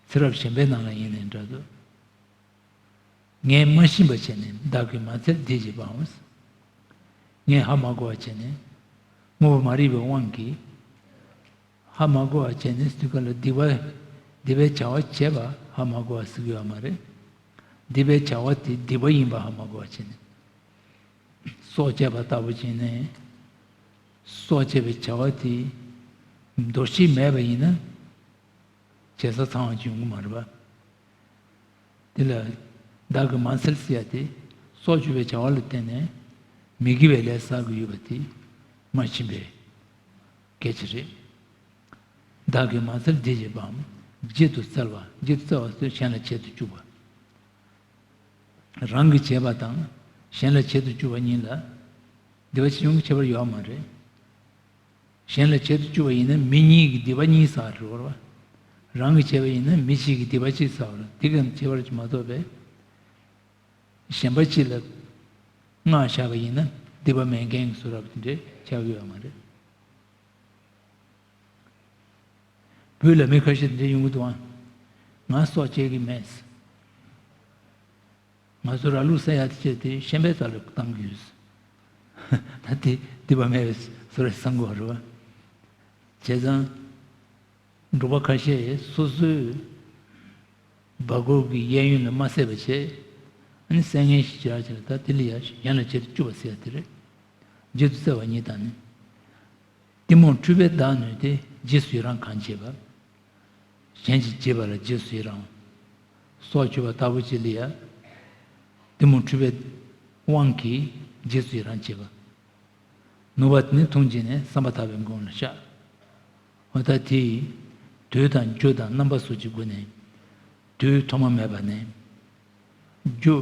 ཚེ་རབས་གཞན་པའི་ནང་ལ་ཡིན་ནའི་འདྲ་འདུག་ངས་མ་ཤེས་པ་བྱས་ནས་བདག་གིས་མ་འཚལ་སྡིག་ཅེས་པའམ། ངས་ཧ་མ་གོ་བ་བྱས་ནས་དངོས་པོ་མ་རིག་པའི་དབང་གིས། ཧ་མ་གོ་བ་བྱས་ནས་སྡིག་པ་ལ་སྡིག་པ། སྡིག་པའི་བྱ་བ་བྱས་པ་ཧ་མ་གོ་བ་ཟེར་གྱི་ཡོད་མ་རེད། སྡིག་པའི་བྱ་བ་དེ་སྡིག་པ་ཡིན་པ་ཧ་མ་གོ་བ་བྱས་ནས། སྲོག་བཅད་པ་ལྟ་བུ་བྱས་ནས། སྲོག་བཅད་པའི་བྱ་བ་དེ་འདོར་ཤེས་མེད་པ་ཡིན་ན། བྱས་ས་ཚང་བ་ཅིག་ཡོང་གི་མ་རེད་པ། དེ་ལ་བདག་གིས་མ་འཚལ་ཟེར་ཡ་དེ་སྲོག་གཅོད་པའི་བྱ་བ་ལ་བརྟེན་ནས་མི་དགེ་བའི་ལས་བསགས་ཀྱི་ཡོད་པ་དེ་མ་ཕྱིན་པའི་སྐད་ཆ་རེད། བདག་གིས་མ་འཚལ་སྡིག་ཅེས་པའམ། བརྗེད་དུ་སྩལ་བ། བརྗེད་དུ་སྩལ་བ་ཟེར་གཞན་ལ་བྱེད་དུ་བཅུག་པ། རང་གིས་བྱས་པ་དང་གཞན་ལ་བྱེད་དུ་བཅུག་པ་གཉིས་ལ་སྡིག་པ་ཆེ་ཆུང་གི་ཁྱད་པར་ཡོད་མ་རེད། གཞན་ལ་བྱེད་དུ་བཅུག་པ་ཡིན་ན་མི་གཉིས་ཀྱི་སྡིག་པ་གཉིས་བསགས་རེད་བ། རང་གིས་བྱས་པ་ཡིན་ན་མི་གཅིག་གི་སྡིག་པ་གཅིག་བསགས་རེད། དེ་གའི་ཁྱད་པར་གྱིས་མ་གཏོགས་པའི། གཞན་པ་གཅིག་ལ་སྔགས་བཤགས་པ་ཡིན་ན་སྡིག་པ་མེད་མཁན་གྱི་བཟོ་འདྲ་དེ་འདྲའི་ཆགས་ཀྱི་ཡོད་མ་རེད། བོད་ལ་མི་ཁ་ཤས་དེ་འདྲ་ཡོང་གི་འདུག་ཨང་། ང་སྲོག་བཅད་ཀྱི་མེད། ང་ཚོ་ར་ལུག་ཟ་ཡག་དེ་བྱས་ཏེ་ཤན་པའི་རྩ་ལ་བཏང་གི་ཡོད། ད་དེ་སྡིག་པ་མེད་པའི་བཟོ་འདྲ་བསམ་གྱི་ཡོད་རེད་བ། བྱས་ཙང་། འབྲོག་པ་ཁ་ཤས་སོ་སོའི་སྦ་སྒོར་གྱི་གཡས་གཡོན་ལ་མ་བསད་པ་བྱས། ཨ་ནི་བསད་མཁན་ཞིག་བྱས་ཙང་ད་དེ་ལ་ཡ་གཞན་ལ་བྱེད་དུ་བཅུག་པ་ཟེར་ཡ་དེ་རེད། བརྗེད་དུ་སྩལ་བ་གཉིས་དང་ནི། གཏི་མུག་འཁྲུལ་པས་བདག་གནོད་དེ། རྗེས་སུ་ཡི་རང་གང་བྱེད་པ། གཞན་གྱིས་བྱས་པ་ལ་རྗེས་སུ་ཡི་རང་། སྲོག་གཅོད་པ་ལྟ་བུ་ཅིག་ལ་ཡ། གཏི་མུག་འཁྲུལ་པའི་དབང་གིས་རྗེས་སུ་ཡི་རང་བྱེད་པ། ནུབ་པ་དེ་ནི་འཐུང་བྱས་ནས་བསམ་པ་ཐག་པའི་སྒོ་ནས་བཤགས། འོ་ད་དེ་ཡིས་དུས་དང་རྒྱུ་དང་རྣམ་པ་སོགས་ཀྱི་སྒོ་ནས་དུས་ཐོག་མ་མེད་པ་ནས་རྒྱུ་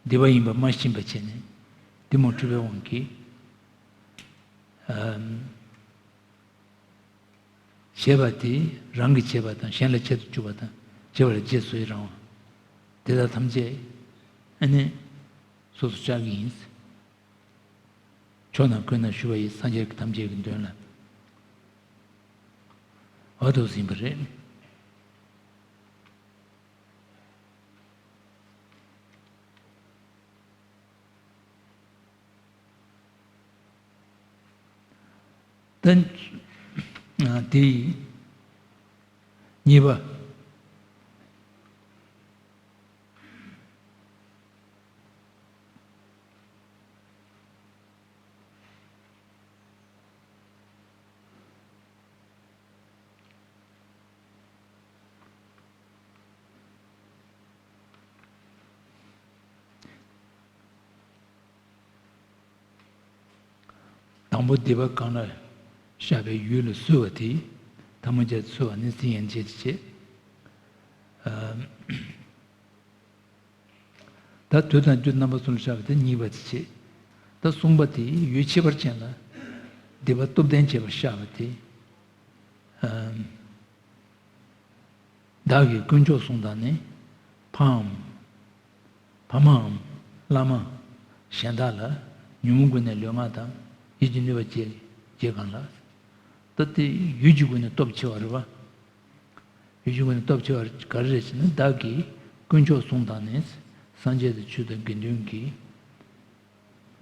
སྡིག་པ་ཡིན་པ་མ་ཤེས་པ་བྱས་ནས་གཏི་མུག་འཁྲུལ་པའི་དབང་གིས། ཨམ། བྱས་པ་དེ་རང་གིས་བྱས་པ་དང་གཞན་ལ་བྱེད་དུ་བཅུག་པ་དང་བྱས་པ་ལ་རྗེས་སུ་ཡི་རང་བ། དེ་དག་ཐམས་ཅད་ཨ་ནི་སོ་སོར་བཤགས་ཀྱི་ཡིན། ཕྱོགས་ན་ཀུན་ན་བཞུགས་པ་ཡི། སངས་རྒྱས་ཐམས་ཅད་ཀྱི་དོན་ལ། འོ་དུ་ཟིན་པ་རེད། ད་དེ་གཉིས་པ། དང་པོ་སྡིག་པ་གང་ལ་བཤགས་པའི་ཡུལ་ལ་གསོལ་བ་དེ་ཐལ་མོ་སྦྱར་གསོལ་བ་ནི་ཚིག་ཡན་ཆད་ཀྱི་བྱེད། ད་དུས་དང་རྒྱུ་རྣམ་པ་གསུམ་ལ་བཤགས་པ་དེ་གཉིས་པ་དེ་བྱེད། ད་གསུམ་པ་དེ་ཡུལ་ཁྱད་པར་ཅན་ལ་སྡིག་པ་སྟོབས་ལྡན་བྱེད་པར་བཤགས་པ་དེ། བདག་གིས་དཀོན་མཆོག་གསུམ་དང་ནི། ཕའམ། ཕ་མའམ། བླ་མ། གཞན་དག་ལ་ཉོན་མོངས་ཀུན་ནས་ལུས་ངག་དང་ཡིད་ཀྱི་གནོད་པ་བྱེད་བྱེད་གང་ལགས། ད་དེ་ཡུལ་གྱི་སྒོ་ནས་སྟོབས་ཆེ་བ་རེད་བ། ཡུལ་གྱི་སྒོ་ནས་སྟོབས་ཆེ་བ་ག་རེ་རེད་ཟེར་ན། བདག་གིས་དཀོན་མཆོག་གསུམ་དང་ནི། སངས་རྒྱས་དང་ཆོས་དང་དགེ་འདུན་གྱི་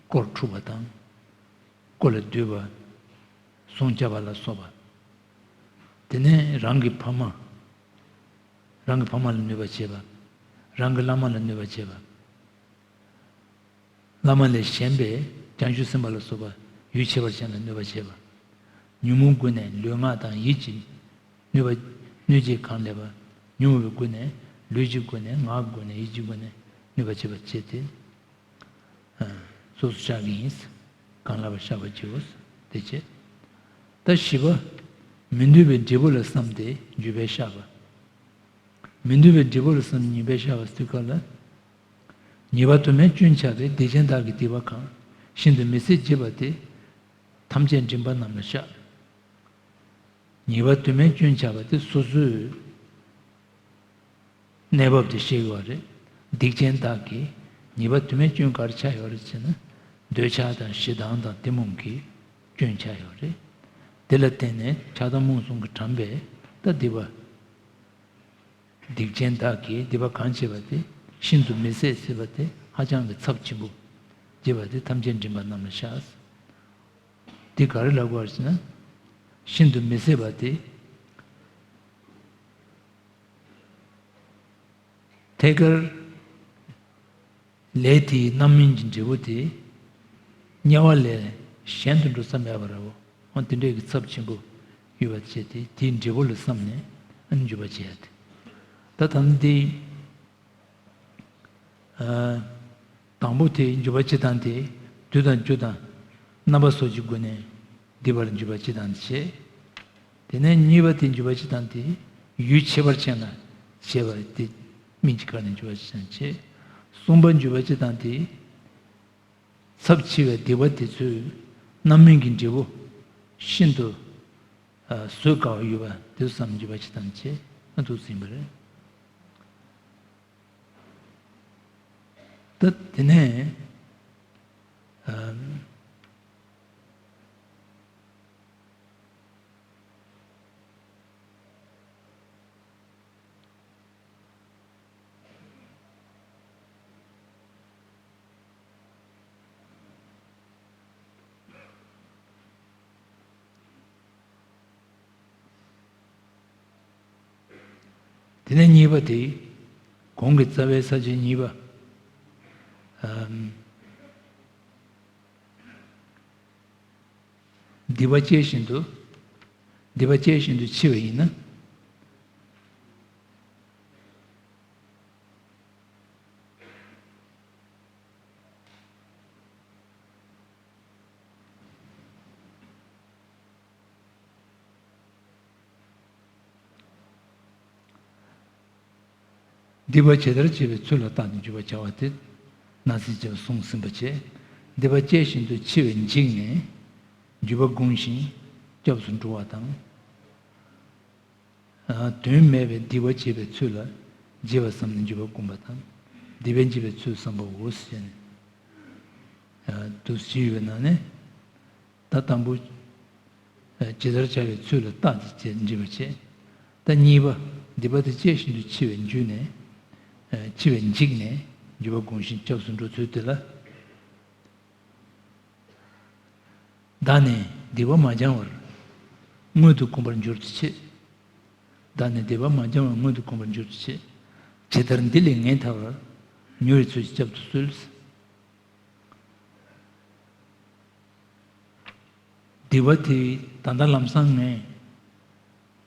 དཀོར་འཁྲུགས་པ་དང་། དཀོར་ལ་འདུས་པ། ཟུངས་བཅག་པ་ལ་སོགས་པ། དེ་ནས་རང་གི་ཕ་མ། རང་གི་ཕ་མ་ལ་གནོད་པ་བྱེད་པ། རང་གི་བླ་མ་ལ་གནོད་པ་བྱེད་པ། བླ་མ་ལས་གཞན་པའི་བྱང་ཆུབ་སེམས་དཔའ་ལ་སོགས་པ་ཡུལ་ཁྱད་པར་ཅན་ལ་གནོད་པ་བྱེད་པ། ཉོན་མོངས་ཀུན་ནས་ལུས་ངག་དང་ཡིད་ཀྱི་གནོད་པ། གནོད་བྱེད་གང་ལེགས་པ། ཉོན་མོངས་པའི་སྒོ་ནས་ལུས་ཀྱི་སྒོ་ནས་ངག་གི་སྒོ་ནས་ཡིད་ཀྱི་སྒོ་ནས་གནོད་པ་བྱེད་པ་བྱེད་དེ། སོ་སོར་བཤགས་ཀྱི་ཡིན། གང་ལགས་པར་བཤགས་པར་བགྱིའོ། དེ་བྱས། ད་བཞི་པ། མི་འདོད་པའི་འབྲས་བུ་ལ་བསམས་ཏེ་འགྱོད་པས་བཤགས་པ། མི་འདོད་པའི་འབྲས་བུ་ལ་བསམས་ཏེ་འགྱོད་པས་བཤགས་པ་ཟེར་དུས་སྐབས་ལ། ཉེས་པ་དུ་མས་སྐྱོན་ཆགས་པའི་སྡིག་ཅན་བདག་གི་སྡིག་པ་གང་། ཤིན་ཏུ་མི་བཟད་བགྱིས་པ་དེ། ཐམས་ཅད་མགྲིན་པ་རྣམས་ལ་བཤགས། ཉེས་པ་དུ་མས་སྐྱོན་ཆགས་པ་དེ་སོ་སོའི་གནས་བབ་དེ་ཤེས་དགོས་པ་རེད། སྡིག་ཅན་བདག་གི་ ཉེས་པ་དུ་མའི་སྐྱོན་ག་རེ་ཆགས་ཡོད་རེད་ཟེར་ན། འདོད་ཆགས་དང་ཞེ་སྡང་དང་གཏི་མུག་གི་སྐྱོན་ཆགས་ཡོད་རེད། དེ་ལ་བརྟེན་ནས་ཆགས་སྡང་རྨུགས་གསུམ་གྱིས་དགྲམ་པས་ད་སྡིག་པ། སྡིག་ཅན་བདག་གིས་སྡིག་པ་གང་བྱས་པ་དེ་ཤིན་ཏུ་མི་བཟད་ཟེར་བ་དེ་ཧ་ཅང་གི་ཚབས་ཆེན་པོ་བྱས་པ་དེ་ཐམས་ཅད་མགྲིན་པ་རྣམས་ལ་བཤགས། འདི་ག་རེ་ལབ་དགོས་ཟེར་ན། ཤིན་ཏུ་མི་བཟད་པ་དེ། ཐད་ཀར་ལས་དེའི་རྣམ་སྨིན་གྱི་འབྲས་བུ་དེ་དམྱལ་བ་ལས་གཞན་དུ་འགྲོ་ས་མེད་པ་རེད་བ། འོ་དེ་འདྲའི་གི་ཚབས་ཆེན་པོ་ཡོད་པ་བྱས་ཏེ་དེའི་འབྲས་བུ་ལ་བསམ་ནས་ཨ་ནི་འཇུག་པ་བྱེད་ཡ་དེ། ད་ད་ནི་དེ། ཨ། དང་པོ་དེ་འཇུག་པ་སྤྱི་དང་དེ་དུས་དང་རྒྱུ་དང་རྣམ་པ་སོགས་ཀྱི་སྒོ་ནས་སྡིག་པ་ལ་འཇུག་པ་སྤྱི་དང་དེ་བྱེད། དེ་ནས་གཉིས་པ་དེ་འཇུག་པ་སྤྱི་དང་དེ་ཡུལ་ཁྱད་པར་ཅན་ལ་བྱེད་པ་དེ་སྨིན་གྱི་ཁ་ནས་འཇུག་པ་སྤྱི་དང་བྱེད། གསུམ་པ་འཇུག་པ་སྤྱི་དང་དེ་ཚབས་ཆེ་བའི་སྡིག་པ་དེ་ཚོའི་རྣམ་སྨིན་གྱི་འབྲས་བུ་ཤིན་ཏུ་ཨ་བཟོད་དཀའ་བ་ཡོད་པ་དེ་ཚོ་བསམ་འཇུག་པ་སྤྱི་དང་བྱེད། ཨ་འདུག་ཟིན་པ་རེད། ད་དེ་ནས་ཨམ། དེ་ནས་གཉིས་པ་དེ། གོང་གི་རྩ་བའི་ས་བཅད་གཉིས་པ། ཨམ། སྡིག་པ་སྐྱེས་བཞིན་དུ། སྡིག་པ་སྐྱེས་བཞིན་དུ་འཆི་བ་ཡིན་ན། སྡིག་པ་ཇི་ལྟར་བྱེད་པའི་ཚུལ་ལ་བརྟགས་ཏེ་འཇུག་པར་བྱ་བ་སྟེ། ན་ཚིག་ཅེས་པ་གསུངས་ཟིན་པ་བྱས། སྡིག་པ་སྐྱེས་བཞིན་དུ་འཆི་བས་འཇིགས་ནས་འཇུག་པ་བསྒོམ་ཞིང་སྐྱབས་སུ་འགྲོ་བ་དང་། དོན་མེད་པའི་སྡིག་པ་བྱེད་པའི་ཚུལ་ལ་བྱེད་པ་བསམས་ནས་འཇུག་པ་བསྒོམ་པ་དང་། སྡིག་པ་བྱེད་པའི་ཚུལ་བསམ་པའོ་ཞེས་ནས། དུ་ཞུས་པའི་ནང་ནས། ད་དང་པོ། ཇི་ལྟར་བྱ་བའི་ཚུལ་ལ་བརྟགས་ཏེ་འཇུག་པར་བྱེད། ད་གཉིས་པ། སྡིག་པ་དེ་སྐྱེས་བཞིན་དུ་འཆི་བས་འཇུག་ནས། འཆི་བས་འཇིགས་ནས་འཇུག་པ་བསྒོམ་ཞིང་སྐྱབས་སུ་འགྲོ་ཚུལ་དེ་ལ། བདག་ནི་སྡིག་པ་མ་བྱང་བར་མངོན་དུ་གོམས་པར་འགྱུར་དུ་བྱེད། བདག་ནི་སྡིག་པ་མ་བྱང་བར་མངོན་དུ་གོམས་པར་འགྱུར་དུ་བྱེད། ཇི་ལྟར་འདི་ལས་ངེས་ཐར་བར། མྱུར་བའི་ཚུལ་གྱིས་བསྐྱབ་ཏུ་གསོལ། སྡིག་པ་དེ་ད་ལྟ་ལམ་སང་ངས་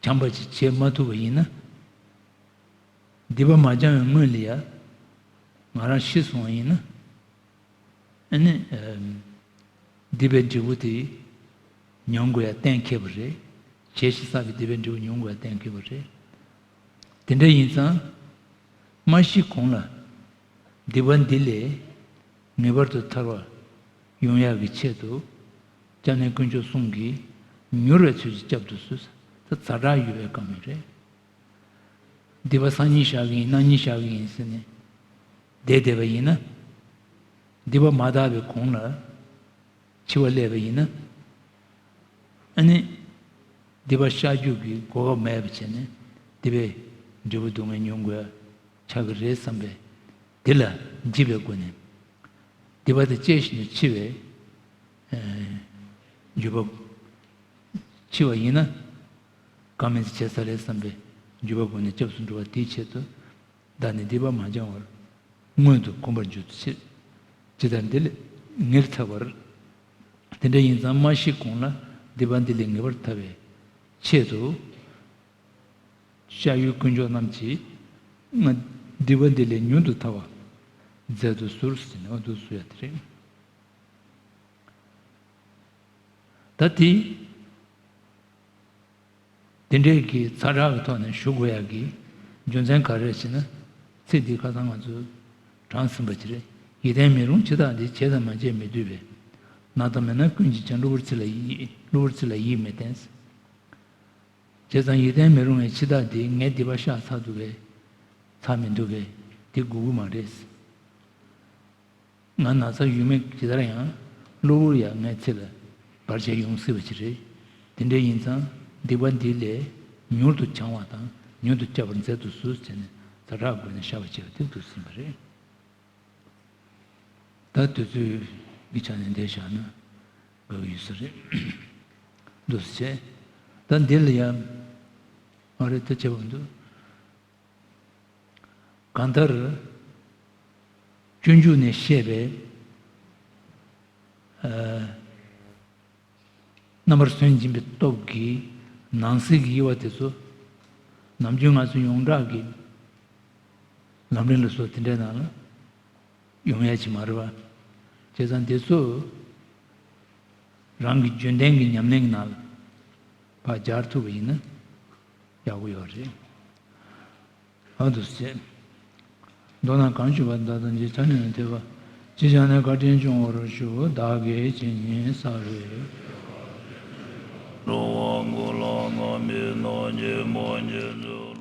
བྱམས་པ་ཅིག་བྱེད་མ་ཐུབ་པ་ཡིན་ན། སྡིག་པ་མ་བྱང་བའི་སྔོན་ལ་ཡ། ང་རང་ཤི་སོང་བ་ཡིན་ན། ཨ་ནི། སྡིག་པའི་འབྲས་བུ་དེ་མྱོང་དགོས་ཡ་གཏན་འཁེལ་བ་རེད། བྱས་ཤིང་བསགས་པའི་སྡིག་པའི་འབྲས་བུ་མྱོང་དགོས་ཡ་གཏན་འཁེལ་བ་རེད། དེ་འདྲ་ཡིན་ཙང་། མ་ཤི་གོང་ལ། སྡིག་པ་འདི་ལས་ངེས་པར་དུ་ཐར་བ་ཡོང་ཡག་གི་ཆེད་དུ། སྐྱབས་གནས་དཀོན་མཆོག་གསུམ་གྱིས་མྱུར་བའི་ཚུལ་གྱིས་བསྐྱབ་ཏུ་གསོལ། ད་ཛ་དྲག་ཡོད་པའི་བཀའ་མོལ་རེད། སྡིག་པ་སང་ཉིན་བཤགས་ཀྱི་ཡིན། གནངས་ཉིན་བཤགས་ཀྱི་ཡིན་ཟེར་ནས་བསྡད་བསྡད་པ་ཡིན་ན། སྡིག་པ་མ་དག་པའི་གོང་ལ་འཆི་བ་སླེབས་པ་ཡིན་ན། ཨ་ནི། སྡིག་པ་བཤགས་རྒྱུ་གི་གོ་སྐབས་མེད་པ་བྱས་ནས་སྡིག་པའི་འབྲས་བུ་སྡུག་བསྔལ་མྱོང་དགོས་ཆགས་ཀྱི་རེད་བསམ་པས། དེ་ལ་འཇིགས་པའི་སྒོ་ནས། སྡིག་པ་དེ་སྐྱེས་བཞིན་དུ་འཆི་བའི་འཇུག་པ། འཆི་བ་ཡིན་ན། ཀ་མེད་ཚེ་བྱས་ས་རེད་བསམ་པའི་འཇུག་པ་སྒོ་ནས་སྐྱབས་སུ་འགྲོ་བ་དེའི་ཆེད་དུ། བདག་ནི་སྡིག་པ་མ་བྱང་བར། མངོན་དུ་གོམས་པར་འགྱུར་དུ་བྱེད། ཇི་ལྟར་འདི་ལས་ངེས་ཐར་བར། དེ་འདྲ་ཡིན་ཙང་མ་ཤི་གོང་ལ་སྡིག་པ་འདི་ལས་ངེས་པར་ཐར་བའི་ཆེད་དུ། བཤགས་ཡུལ་དཀོན་མཆོག་རྣམས་ཀྱིས། སྡིག་པ་འདི་ལས་མྱུར་དུ་ཐར་བ་མཛད་དུ་གསོལ་ཟེར་ནས་འོ་འདུག་གསུང་ཡ་དེ་རེད། ད་དེ། དེ་འདྲའི་གི་ཚ་དྲག་གི་ཐོག་ནས་ཞུ་དགོས་ཡག་གི་རྒྱུ་མཚན་ག་རེ་རེད་ཟེར་ན། ཚིག་འདི་ཁ་སང་ང་ཚོས་དྲངས་ཟིན་པ་ཅིག་རེད། ཡིད་བརྟན་མི་རུང་འཆི་བདག་འདི། བྱས་དང་མ་བྱས་མི་སྡུག་པས། ན་དང་མི་ན་ཀུན་གྱིས་ཀྱང་། གློ་བུར་ཚེ་ལ་ཡིད། གློ་བུར་ཚེ་ལ་ཡིད་མི་བརྟན། བྱས་ཙང་ཡིད་བརྟན་མི་རུང་བའི་འཆི་བདག་འདི་ངས་སྡིག་པ་བཤགས་ཚར་འདུག་གས། ཚར་མི་འདུག་གས། འདི་དགོས་ཀྱི་མ་རེད། ང་ན་ཚ་ཡོད་མེད་ཇི་ལྟར་ཡང་གློ་བུར་ཡང་ངའི་ཚེ་ལ་བར་ཆད་ཡོང་སྲིད་པ་ཅིག་རེད། དེ་འདྲ་ཡིན་ཙང་སྡིག་པ་འདི་ལས་མྱུར་དུ་བྱང་བ་དང་མྱུར་དུ་བསྐྱབ་པར་མཛད་དུ་གསོལ་ཟེར་ནས་ཛ་དྲག་བགོས་ནས་བཤགས་པ་བྱས་པ་དེ་འདུག་ཟིན་པ་རེད། ད་དུས་ཚོད་ཀྱི་ཆ་ནས་འདིར་བཞག་ན་དགའ་གི་ཡོད་ས་རེད། འདུག་སེ་བྱས། ད་འདི་ལ་ཡང་ཨ་རེ་ད་བྱས་པ་མི་འདུག་གང་ལྟར་སྤྱོད་འཇུག་ནས་བཤད་པའི་ཨ་རྣམ་པར་སུན་འབྱིན་པའི་སྟོབས་ཀྱིས་ནང་གསེས་ཀྱི་དབྱེ་བ་དེ་ཚོ་ནམ་རྒྱུན་ང་ཚོ་ཡོངས་གྲགས་ཀྱི་ལམ་རིམ་ལ་སོགས་དེ་འདྲའི་ནང་ལ་ཡོང་ཡ་ཅིག་མ་རེད་པ། བྱས་ཙང་དེ་ཚོ་རང་གི་རྒྱུན་ལྡན་གྱི་ཉམས་ལེན་གྱི་ནང་ལ་ཕར་སྦྱར་ཐུབ་པ་ཡིན་ན་ཡག་པོ་ཡོད་རེད། ཨ་འདུག་སེ་བྱས། མདོར་ན་གང་ཞུས་པ་དག་དང་ཇི་ལྟར་ནས་ཐོས་པ། ཅི་བྱས་ནས་བཀའ་དྲིན་སྐྱོང་བར་ཞུ། བདག་གིས་ཇི་སྙེད་བསགས་པའི། འགྲོ་བ་ཀུན་ལ་སྔ་མའི་ནང་ཉོན་མོངས་ཉེས་ཚོགས།